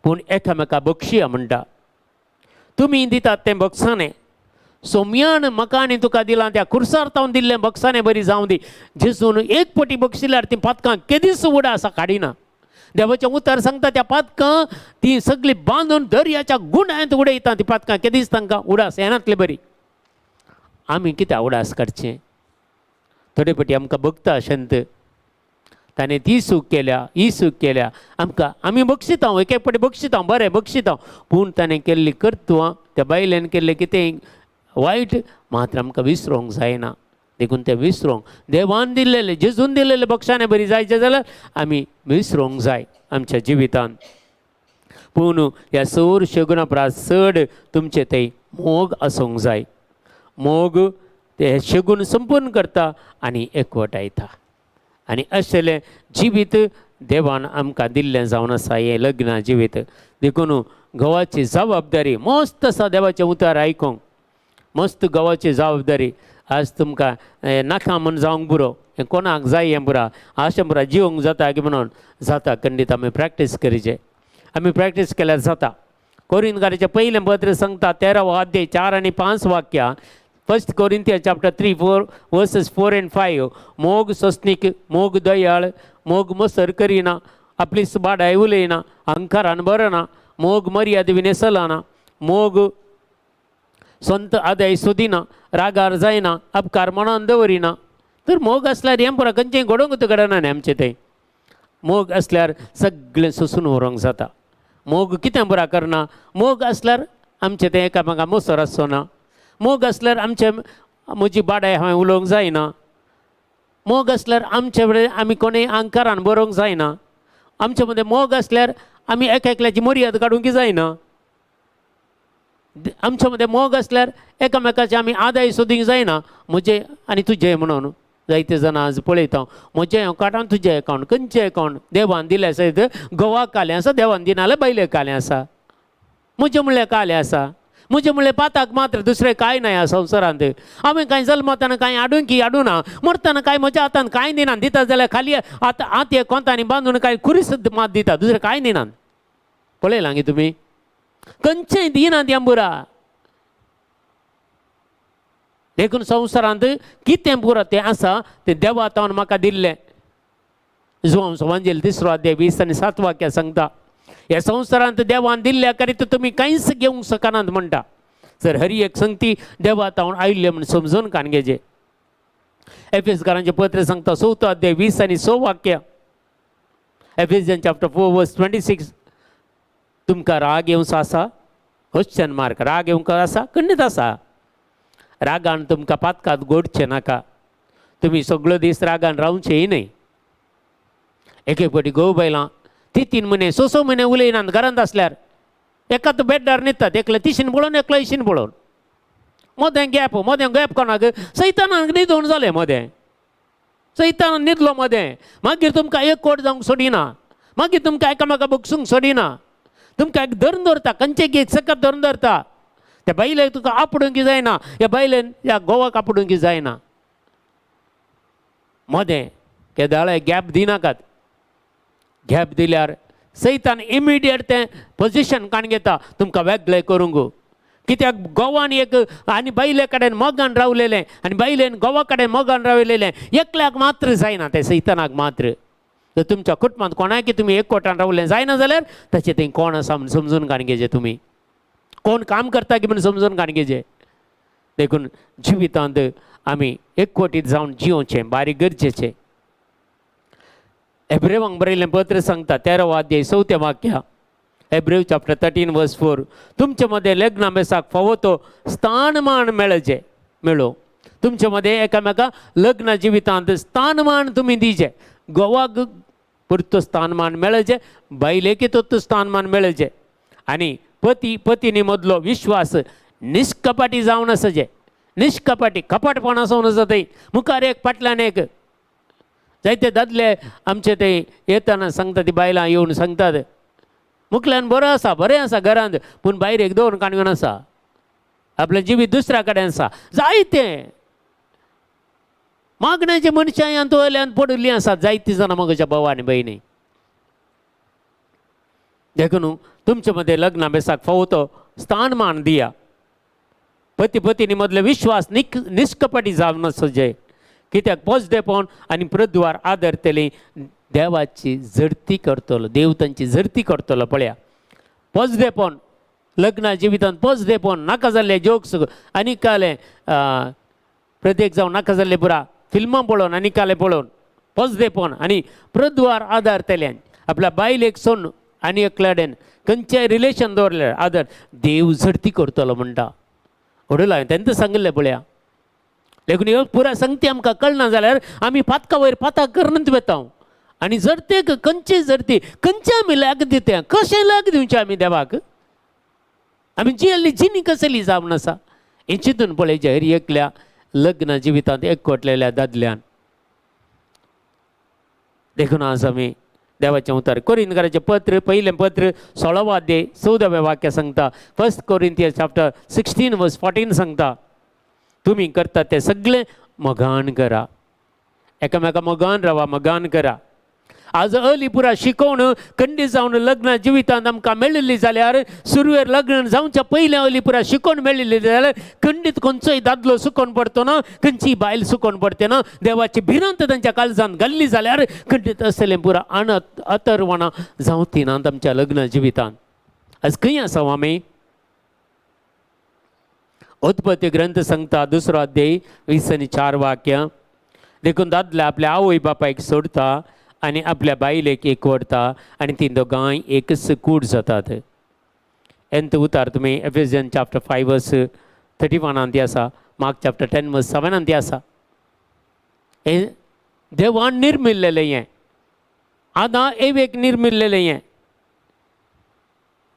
पूण एकामेका बक्षिया म्हणटा. तुमी दितात तें बक्षाणें सोम्यान म्हाका आनी तुका दिलां त्या खुर्सार तावन दिल्लें बक्षाणें बरी जावं दी. जेजून एक पटी बक्षिल्यार ती पातकां केदीच उडा आसा काडिना. देवाचें उतर सांगता त्या पातकां ती सगळीं बांदून दर्याच्या गुंडांत उडयता, ती पातकां केदीच तांकां उडास येनातले बरी. आमी कित्याक उडास काडचें? थोडे पटी आमकां बगता शंत, ताणें ती चूक केल्या, ही चूक केल्या, आमकां आमी बक्षिता, एक एक फावटी बक्षिता, बरें बक्षिता, पूण ताणें केल्ली कर्तुवां, त्या बायलेन केल्लें कितें वायट मात्र आमकां विसरोंक जायना. देखून तें विसरोंक देवान दिल्लेलें, जेजून दिल्लेलें बक्षाणें बरी जायचें जाल्यार आमी विसरोंक जाय आमच्या जिवितान. पूण ह्या सौर शगुना परस चड तुमचे थंय मोग आसूंक जाय. मोग ते शगून संपूर्ण करता आनी एकवटायता आनी असलें जिवीत देवान आमकां दिल्लें जावन आसा हें लग्न जिवीत. देखून घोवाची जबाबदारी मस्त आसा देवाचें उतर आयकूंक, मस्त घोवाची जबाबदारी. आज तुमकां नाका म्हूण जावंक पुरो, हें कोणाक जाय हें पुरा अशें पुरा जिवंक जाता की म्हणून जाता. खंडीत आमी प्रॅक्टीस करीचे, आमी प्रॅक्टीस केल्यार जाता. कोरिंतकाराचें पयलें पत्र सांगता 13वो अध्याय 4 आनी 5 वाक्यां, 1 Corinthians chapter 3 4 verses 4 and 5. मोग सोसनीक, मोग दयाळ, मोग मसर करिना, आपली बाडाय उलयना, अहंकारान बरना, मोग मर्याद विने चलना, मोग संत आदाय सोदिना, रागार जायना, अपकार मनान दवरिना. तर मोग आसल्यार हें पुरा खंयचें घडोवंक घडना न्ही आमचें तें. मोग आसल्यार सगळें सोसून व्हरूंक जाता. मोग कितें पुरा करना, मोग आसल्यार आमचें तें एकामेका मोसर आसचो ना. मोग आसल्यार आमचें म्हजी बाडाय हांवें उलोवंक जायना. मोग आसल्यार आमचे कडेन आमी कोणूय अंकारान बरोवंक जायना. आमचे मदें मोग आसल्यार आमी एक एकल्याची मर्याद काडूंक जायना. आमचे मदें मोग आसल्यार एकामेकाचे आमी आदाय सोदूंक जायना, म्हजें आनी तुजें म्हणून. जायते जाणां आज पळयता म्हजें अकावंट आनी तुजें अकावंट, खंयचें अकावंट देवान दिलें आसा, घोवाक कालें आसा, देवान दिना जाल्यार बायलेक कालें आसा, म्हजें म्हणल्यार कालें आसा, म्हजें म्हणल्यार पाताक मात्र, दुसरें कांय ना ह्या संवसारांत. हांवें कांय जल्मताना कांय हाडूंक की हाडूना, मरतना कांय म्हज्या हातान कांय दिना, दिता जाल्यार खाली आतां आत कोंतांनी बांदून कांय खुरीस मात दिता, दुसरें कांय दिनात. पळयलां गे तुमी, खंयचें दिनात आंबुरा. देखून संवसारांत कितें पुरो तें आसा तें देवा तावन म्हाका दिल्लें. जुवांव सुवांजेल 3रो अध्याय 20 आनी 7 वाक्यां सांगता, ह्या संवसारांत देवान दिल्ल्या करीत तुमी कांयच घेवंक शकनात म्हणटा. जर हरी एक संगती देवा तावन आयिल्लें म्हूण समजून कान घेजे. एफेसकारांचें पत्र सांगता 4थो अध्याय 20 आनी 6 वाक्य, एफेसियन चॅप्टर 4 वर्स 26. तुमकां राग येवचो आसा? Question mark. राग येवंक आसा? खंडीत आसा. रागान तुमकां पातकात गोडचें नाका. तुमी सगळो दीस रागान रावचेय न्हय. एक एक फावटी घोव बायलां 3-3 म्हयने 6-6 म्हयने उलयनात घरांत आसल्यार. एकाच बेड्डार न्हिदतात, एकले तिशीन पळोवन एकलो इशीन पळोवन, मदें गॅप, मदें गॅप कोणाक सैतानाक न्हिदोवन जालें, मदें सैतान न्हिदलो मदें. मागीर तुमकां एक कोट जावंक सोडिना, मागीर तुमकां एकामेका बगसूंक सोडिना, तुमकां एक धरून दवरता, खंयचे एक सकत धरून दवरता. त्या बायलेक तुका आपडूंक जायना, ह्या बायलेन ह्या घोवाक आपडूंक जायना. मदें केदाळे गॅप दिनाकात. गॅप दिल्यार सैतान इमिडिएट तें पोजिशन काण घेता तुमकां वेगळें करूंक. कित्याक घोवान एक आनी बायले कडेन मोगान रावलेलें आनी बायलेन घोवा कडेन मोगान रावलेलें, एकल्याक मात्र जायना तें, सैतानाक मात्र. तर तुमच्या कुटुंबांत कोणाकी तुमी एकवटान रावलें जायना जाल्यार ताचें थंय कोण आसा म्हूण समजून काण घेजे, तुमी कोण काम करता की म्हूण समजून काण घेजे. देखून जिवितांत आमी एकवटीत जावन जियोवचें बारीक गरजेचें. एब्रेवांक बरयल्लें पत्र सांगता 13वो अध्याय 4थें वाक्य, एब्रेव चॅप्टर 13 वर्स 4. तुमचे मदें लग्ना बेसाक फावो तो स्थानमान मेळचें मेळो. तुमचे मदें एकामेका लग्न जिवितांत स्थानमान तुमी दिवचें. घोवाक पुरतो स्थानमान मेळचें, बायलेक तो स्थानमान मेळचें. आनी पती पतिनी मदलो विश्वास निष्कपाटी जावन आसचें. निष्कपाटी कपाटपण आसूं आसा थंय, मुखार एक फाटल्यान एक. जायते दादले आमचे ते येतना सांगता, ती बायलां येवन सांगतात मुखल्यान बरो आसा, बरें आसा घरांत, पूण भायर एक दोन काणगण आसा, आपलें जिवीत दुसऱ्या कडेन आसा. जायते मागण्याचे मनशां ह्यान वयल्यान पडिल्लीं आसात जायतीं जाणां म्हज्या भाव आनी भयणी. देखून तुमचे मदें लग्ना बेसाक फावो तो स्थानमान दिया. पती पतिनी मदले विश्वास निष्कपटी जावन आसचे. कित्याक पोजदेपण आनी प्रद्वार आदरतली देवाची झडती करतलो, देव तांची झडती करतलो. पळया पोजदेपण लग्ना जिवितांत पोजदेपण नाका जाल्ले जोक्स आनी काले प्रत्येक जावं नाका जाल्ले पुरा फिल्मां पळोवन आनी काले पळोवन पोजदेपण आनी प्रद्वार आदारतल्यान आपल्या बायलेक सोडून आनी एकल्याडेन खंयचेय रिलेशन दवरलें आदर देव झडती करतलो म्हणटा. व्हडलो हांवें तेंकां सांगिल्लें पळया. देखून ह्यो पुराय संगती आमकां कळना जाल्यार आमी पातका वयर पाताक करून वता. आनी जरतेक खंयची जरती खंयचे आमी लाग दिता, कशें लाग दिवचें आमी देवाक, आमी जियेल्ली जिणी कसली जावन आसा हें चिंतून पळयचें हर एकल्या लग्न जिवितांत एकवटलेल्या दादल्यान. देखून आज आमी देवाचें उतर कोरिंथकाराचें पत्र, पयलें पत्र, 16वो अध्याय 14वें वाक्य सांगता. First Corinthians chapter 16 verse 14 सांगता, तुमी करतात तें सगळें मोगान करा, एकामेका मोगान रावा, मोगान करा. आज अली पुरा शिकोवन खंडीत जावन लग्न जिवितांत आमकां मेळिल्ली जाल्यार, सुरवेर लग्न जावच्या पयलें अली पुरा शिकोवन मेळिल्ली जाल्यार खंडीत खंयचोय दादलो सुकोवन पडतो ना, खंयची बायल सुकोवन पडते ना. देवाची भिरांत तांच्या काळजांत घाल्ली जाल्यार खंडीत असलें पुरा अणत अतरवणां जावती ना आमच्या लग्न जिवितांत. आज खंय आसा आमी? उत्पत्ती ग्रंथ सांगता 2 अध्याय 20 आनी 4 वाक्य, देखून दादले आपल्या आवय बापायक सोडता आनी आपल्या बायलेक एकवटता आनी ती दोगांय एकच कूड जातात. एंत उतार तुमी एफेजियन चॅप्टर 5 वर्स 31 ती आसा, मार्क चॅप्टर 10 वर्स 7 ती आसा. हें देवान निर्मिल्लेलें, हें आदां एवेक निर्मिल्लेलें हें.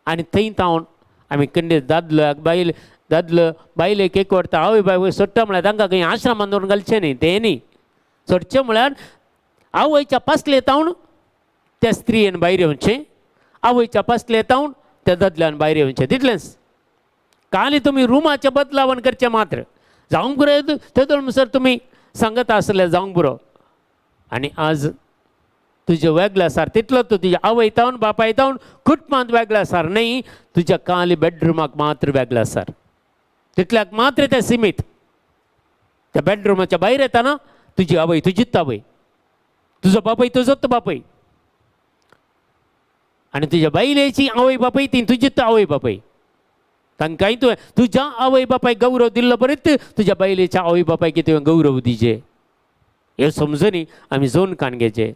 आनी थंय तावन आमी खंडीत दादल्याक बायल, दादलो बायलेक एकवटता, आवय बापायक सोडटा म्हळ्यार तांकां खंय आश्रमान दवरून घालचें न्ही, तें न्ही. सोडचें म्हळ्यार आवयच्या पासले तावन त्या स्त्रियेन भायर येवचें, आवयच्या पासले तावन त्या दादल्यान भायर येवचें, तितलेंच. काली तुमी रुमाचें बदलावण करचें मात्र जावंक पुरो, तेदोळ म्हणसर तुमी सांगत आसले जावंक पुरो. आनी आज तुजें वेगळें आसार तितलो तूं तुज्या आवय तावन बापाय तावन कुटुंबांत वेगळें आसार न्ही, तुज्या काली बेडरुमाक मात्र वेगळें आसार, तितल्याक मात्र तें सिमीत. त्या बेडरुमाच्या भायर येताना तुजी आवय तुजीच आवय, तुजो बापूय तुजोच बापूय, आनी तुज्या बायलेची आवय बापूय ती तुजीच आवय बापूय. तांकांय तुवें तुज्या आवय बापायक गौरव दिल्लो बरेच तुज्या बायलेच्या आवय बापायक तुवें गौरव दिजे, हे समजूनी आमी जोन कान घेचे.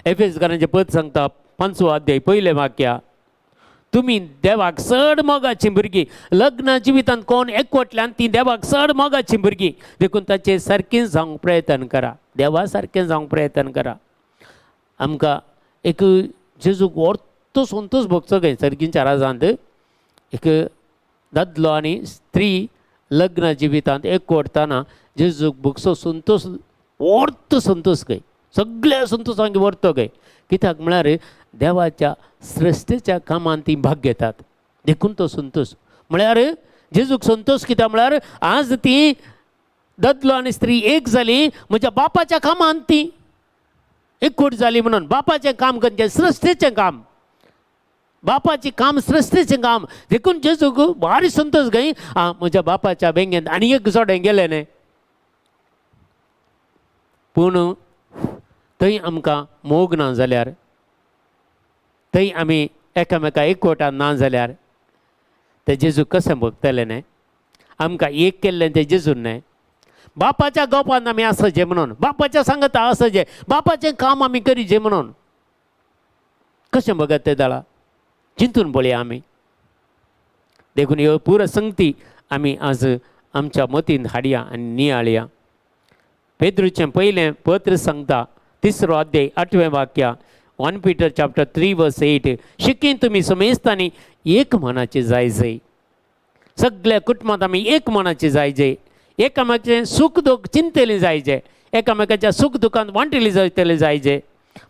एफेसकारांचें पद सांगता 5वो अध्याय 1 वाक्या, तुमी देवाक चड मोगाचीं भुरगीं. लग्न जिवितांत कोण एकवटल्यान ती देवाक चड मोगाचीं भुरगीं, देखून ताचे सारकें जावंक प्रयत्न करा, देवा सारकें जावंक प्रयत्न करा. आमकां एक जेजूक वर्तो संतोश भोगचो काय सर्गींच्या राजांत एक दादलो आनी स्त्री लग्न जिवितांत एकवटताना जेजूक भोगचो संतोश, वर्तो संतोश काय, सगळ्या संतोशांक वर्तो काय. कित्याक म्हळ्यार देवाच्या सृश्टीच्या कामांत ती भाग घेतात, देखून तो संतोश. म्हळ्यार जेजूक संतोश कित्याक म्हळ्यार आज ती दादलो आनी स्त्री एक जाली, म्हज्या बापाच्या कामांत ती एकवट जाली म्हणून. बापाचें काम खंयचें? सृश्टीचें काम, बापाचें काम सृश्टीचें काम. देखून जेजूक भारी संतोश गाय आं म्हज्या बापाच्या बेंगेंत आनी एक जोडें गेलें न्ही. पूण थंय आमकां मोग ना जाल्यार, थंय आमी एकामेका एकवटान ना जाल्यार ते जेजू कशें भोगतले न्ही? आमकां एक केल्लें तें जेजून न्ही. बापाच्या गोपान आमी आसचे म्हणून, बापाच्या सांगता आसचे, बापाचें काम आमी करीचे म्हणून कशें भगत ते दळा चिंतून पळया आमी. देखून ह्यो पुरो संगती आमी आज आमच्या मतीन हाडया आनी नियाळया. पेद्रूचें पयलें पत्र सांगता 3 अध्याय 8वें वाक्य, 1 Peter chapter 3 verse 8, शिकीन तुमी समेस्तांनी एक मनाचे जाय जाय. सगळ्या कुटुंबांत आमी एक मनाचे जाय जाय, एकामेकाचें सूख दूख चिंतलें जायजे, एकामेकाच्या सूख दुखांत वांटली जातले जायजे,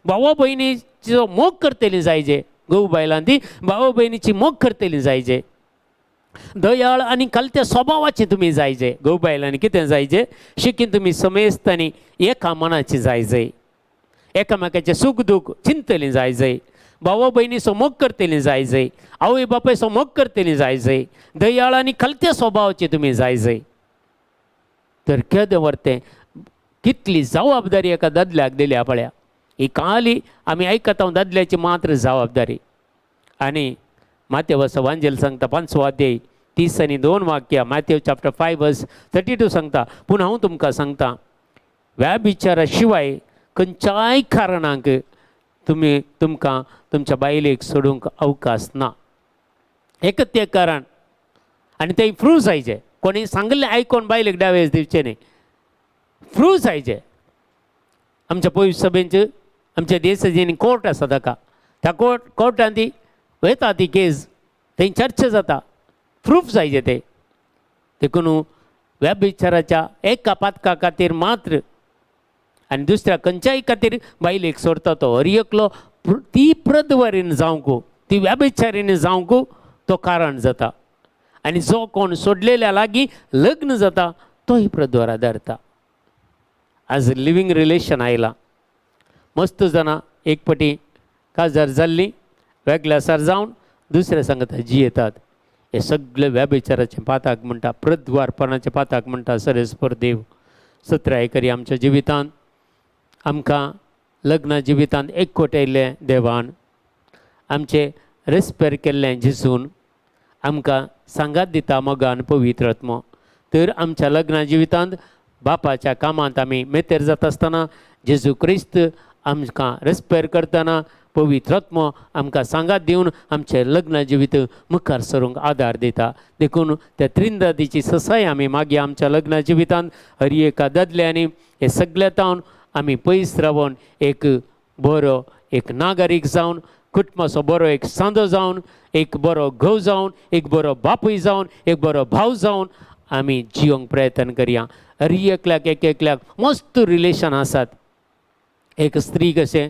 भावा भयणीचो मोग करतली जायजे, घोव बायलां ती भावा भयणीची मोग करतली जायजे, दयाळ आनी खालत्या स्वभावाची तुमी जायजे. घोव बायलांनी कितें जायजे? शिकीन तुमी समेस्तांनी एका मनाची जायजे, एकामेकाचें सूख दूख चिंतलें जायजे, भावा भयणीचो मोग करतली जायजे, आवय बापायचो मोग करतली जायजे, दयाळ आनी खालत्या स्वभावाची तुमी जायजे. तर केदें व्हरतें कितली जबाबदारी एका दादल्याक दिल्या पळया. ही काली आमी आयकता दादल्याची मात्र जबाबदारी. आनी मातेव वांजेल सांगता 5वो अध्याय 30 आनी 2 वाक्य, मातेव चॅप्टर 5 वर्स 32 सांगता, पूण हांव तुमकां सांगता व्याभिचारा शिवाय खंयच्याय कारणांक तुमी तुमकां तुमच्या बायलेक सोडूंक अवकाश ना. एकच तें कारण आनी तें प्रूव जायचे. कोणी सांगिल्लें आयकोन बायलेक डावेस दिवचें न्ही, प्रूव जायचे. आमच्या पयस सभेंत आमच्या देशाची कोर्ट आसा ताका, त्या कोर्टान ती वयता ती केस, थंय चर्चा जाता, प्रूफ जायचे ते. देखून व्याभिचाराच्या एका पातका खातीर मात्र आनी दुसऱ्या खंयच्याय खातीर बायलेक सोडता तो हर एकलो ती प्रद्वारीन जावंक, ती व्याभिचारीन जावंक तो कारण जाता. आनी जो कोण सोडलेल्या लागीं लग्न जाता तोय प्रद्वारा धरता. आज लिवींग रिलेशन आयलां. मस्त जाणां एक पटी काजार जाल्लीं वेगळ्या सार जावन दुसऱ्या सांगता जियेतात. हे सगळे व्याभिचाराचें पाताक म्हणटा, प्रद्वारपणाचें पाताक म्हणटा. सरेस्पर देव सत्राय करी आमच्या जिवितांत. आमकां लग्न जिवितांत एकवट येयल्लें देवान, आमचें रेस्पेर केल्लें जेजून, आमकां सांगात दिता मोगान पवित्र आत्मो. तर आमच्या लग्न जिवितांत बापाच्या कामांत आमी मेतेर जाता आसतना जेजू क्रिस्त आमकां रेस्पेर करतना पवित्र आत्मो आमकां सांगात दिवन आमचें लग्न जिवीत मुखार सरूंक आदार दिता. देखून त्या त्रिंदादीची ससाय आमी मागीर आमच्या लग्न जिवितांत हर एका दादल्यांनी हे सगल्या तावन आमी पयस रावन एक बरो एक नागरीक जावन, कुटुंबाचो बरो एक सांदो जावन, एक बरो घोव जावन, एक बरो बापूय जावन, एक बरो भाव जावन आमी जियोंक प्रयत्न करया. हर एकल्याक एक एकल्याक मस्त रिलेशन आसात. एक स्त्री कशें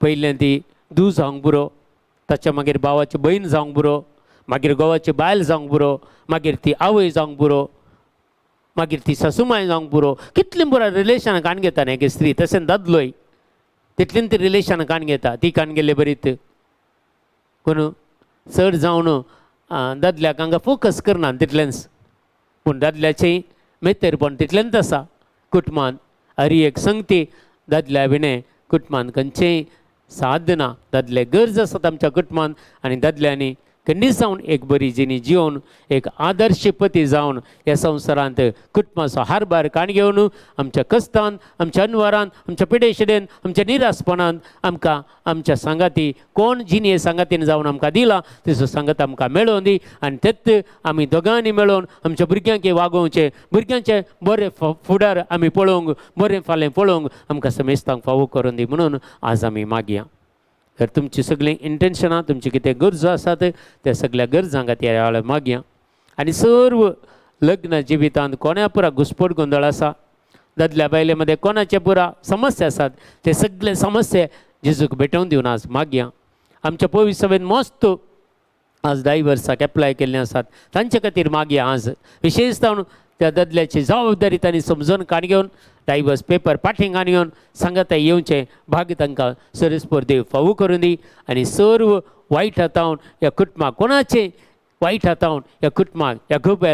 पयलें ती धूव जावंक पुरो, ताच्या मागीर भावाची भयण जावंक पुरो, मागीर घोवाची बायल जावंक पुरो, मागीर ती आवय जावंक पुरो, मागीर ती सासुमाय जावंक पुरो. कितलीं पुरो रिलेशनां काण घेता न्ही एक स्त्री. तशें दादलोय तितलीं ती रिलेशनां काण घेता. ती काण गेल्ले बरीत पूण चड जावन दादल्याक हांगा फोकस करना तितलेंच. पूण दादल्याचें मेतेरपण तितलेंच आसा कुटुंबान. हरी एक संगती दादल्या विणें कुटुंबान खंयचेंय साध्य ना. दादले गरज आसात आमच्या कुटुंबान आनी दादल्यांनी खंडीत जावन एक बरी जिणी जिवन एक आदर्श पती जावन ह्या संवसारांत कुटुंबाचो हारभार काण घेवन आमच्या कस्तान, आमच्या अनवरान, आमच्या पिडेशिडेन, आमच्या निरासपणान आमकां आमच्या सांगाती कोण जिणये सांगातीन जावन आमकां दिला तेचो सांगात आमकां मेळोवन दी. आनी तेच आमी दोगांनी मेळोवन आमच्या भुरग्यांक वागोवचें, भुरग्यांचें बरें फुडार आमी पळोवंक, बरें फालें पळोवंक आमकां समेस्तांक फावो करून दी म्हणून आज आमी मागया. तर तुमची सगळीं इंटेन्शनां, तुमची कितें गरजो आसात त्या सगळ्या गरजां खातीर ह्या वेळार मागया. आनी सर्व लग्न जिवितांत कोण्या पुरा घुस्पट गोंदळ आसा, दादल्या बायले मदें कोणाचे पुरा समस्या आसात ते सगळे समस्या जेजूक भेटोवन दिवन आज मागया. आमच्या पवित्र सभेन मस्त आज डायवर्साक एप्लाय केल्ले आसात तांचे खातीर मागया. आज विशेश जावन त्या दादल्याची जबाबदारी तांणी समजून काण घेवन डायवर्स पेपर पाठींग घेवन सांगाता येवचें भाग्य तांकां सरेस्पर देव फावो करून दी. आनी सर्व वायट हातावन ह्या कुटुंबाक, कोणाचें वायट हातावन ह्या कुटुंबाक, ह्या घोव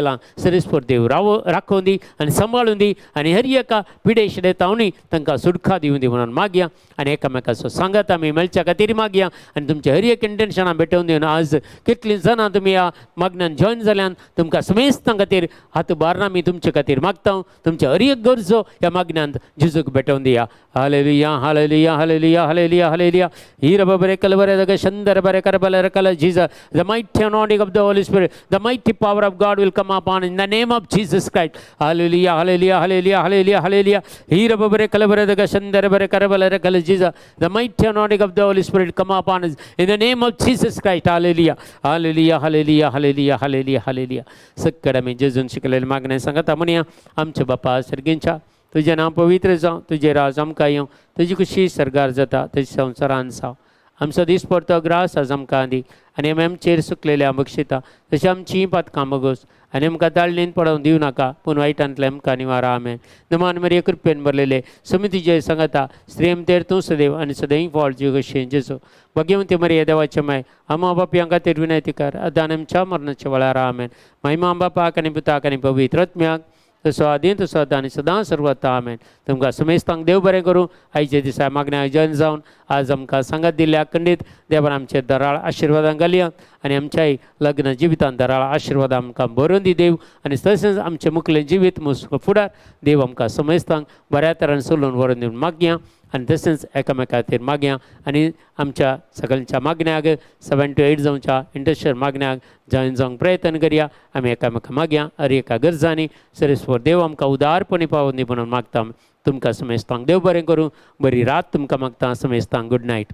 सरेस्पर देव राव राखोवन दी आनी सांबाळून दी आनी हर एका पिडेशिडे तावनी तांकां सुटका दिवन दी म्हणून मागया. आनी एकामेकाचो सांगात आमी मेळच्या खातीर मागया आनी तुमचे हर एक इंटेन्शनां भेटोवन दिवन आज कितलीं जाणां तुमी ह्या मागण्यान जॉयन जाल्यान तुमकां समेस्तां खातीर हात बारना आमी तुमचे खातीर मागता. तुमचे हर एक गरजो ह्या मागण्यांत जेजूक भेटोवन दिया. Hallelujah, hallelujah, hallelujah, hallelujah, hallelujah. हीर बरे कलबरे दग शंदर बरे करबल रकल. Jesus, the mighty anointing of the Holy Spirit, the mighty power of God will come upon in the name of Jesus Christ. Hallelujah, hallelujah, hallelujah, hallelujah, hallelujah. हीर बरे कलबरे दग शंदर बरे करबल रकल. Jesus, the mighty anointing of the Holy Spirit come upon us in the name of Jesus Christ. Hallelujah, hallelujah, hallelujah, hallelujah, hallelujah, hallelujah. सक्कड आमी जेजून शिकलेले मागणें सांगता म्हणया. आमच्या बापा सर्गींच्या, तुजें नांव पवित्र जावं, तुजें राज आमकां येवं, तुजी खुशी सर्गार जाता तशी संवसारान जावं. आमचो दिसपडतो ग्रास आज आमकां दी आनी आमी आमचेर सुकलेल्या बक्षिता तशें आमचीं पातकां बगोस आनी आमकां ताळणीन पडोवंक दिवं नाका, पूण वायटांतलें आमकां निवारा. आमेन. नमान मरिये, कृपेन भरलेले, समी तुजे सांगता, स्त्रियें भितर तूं सदैव आनी सदैव फळ जीव कशें जेजू. भाग्यवंती मरिये, देवाचे माय, आमा पापयां खातीर विनंती कर, आतां आनी आमच्या मरणाच्या वेळार. आमेन. महिमा बापाक आनी पुताक आनी पवित्र आत्म्याक, तसो आदी तसो आतां आनी सदां सर्वता. आमेन. तुमकां समेस्तांक देव बरें करूं. आयच्या दिसा मागण्या जॉयन जावन आज आमकां सांगात दिल्ल्या खंडीत देवान आमचे दराळ आशिर्वादां घालया आनी आमच्याय लग्न जिवितान दराळ आशिर्वाद आमकां भरून दी देव. आनी तशेंच आमचें मुखलें जिवीत फुडार देव आमकां समेस्तांक बऱ्या तरान चलोवन व्हरून दिवन मागया. आनी तशेंच एकामेका खातीर मागया आनी आमच्या सगळ्यांच्या मागण्याक 7 to 8 जावच्या इंटरस्टर मागण्याक जॉयन जावंक प्रयत्न करया. आमी एकामेका मागया. हर एका गरजांनी सरेस्वर देव आमकां उदारपणी पावोवन दी म्हणून मागता. तुमकां समेस्तांक देव बरें करूं. बरी रात तुमकां मागता समेस्तांक. Good night.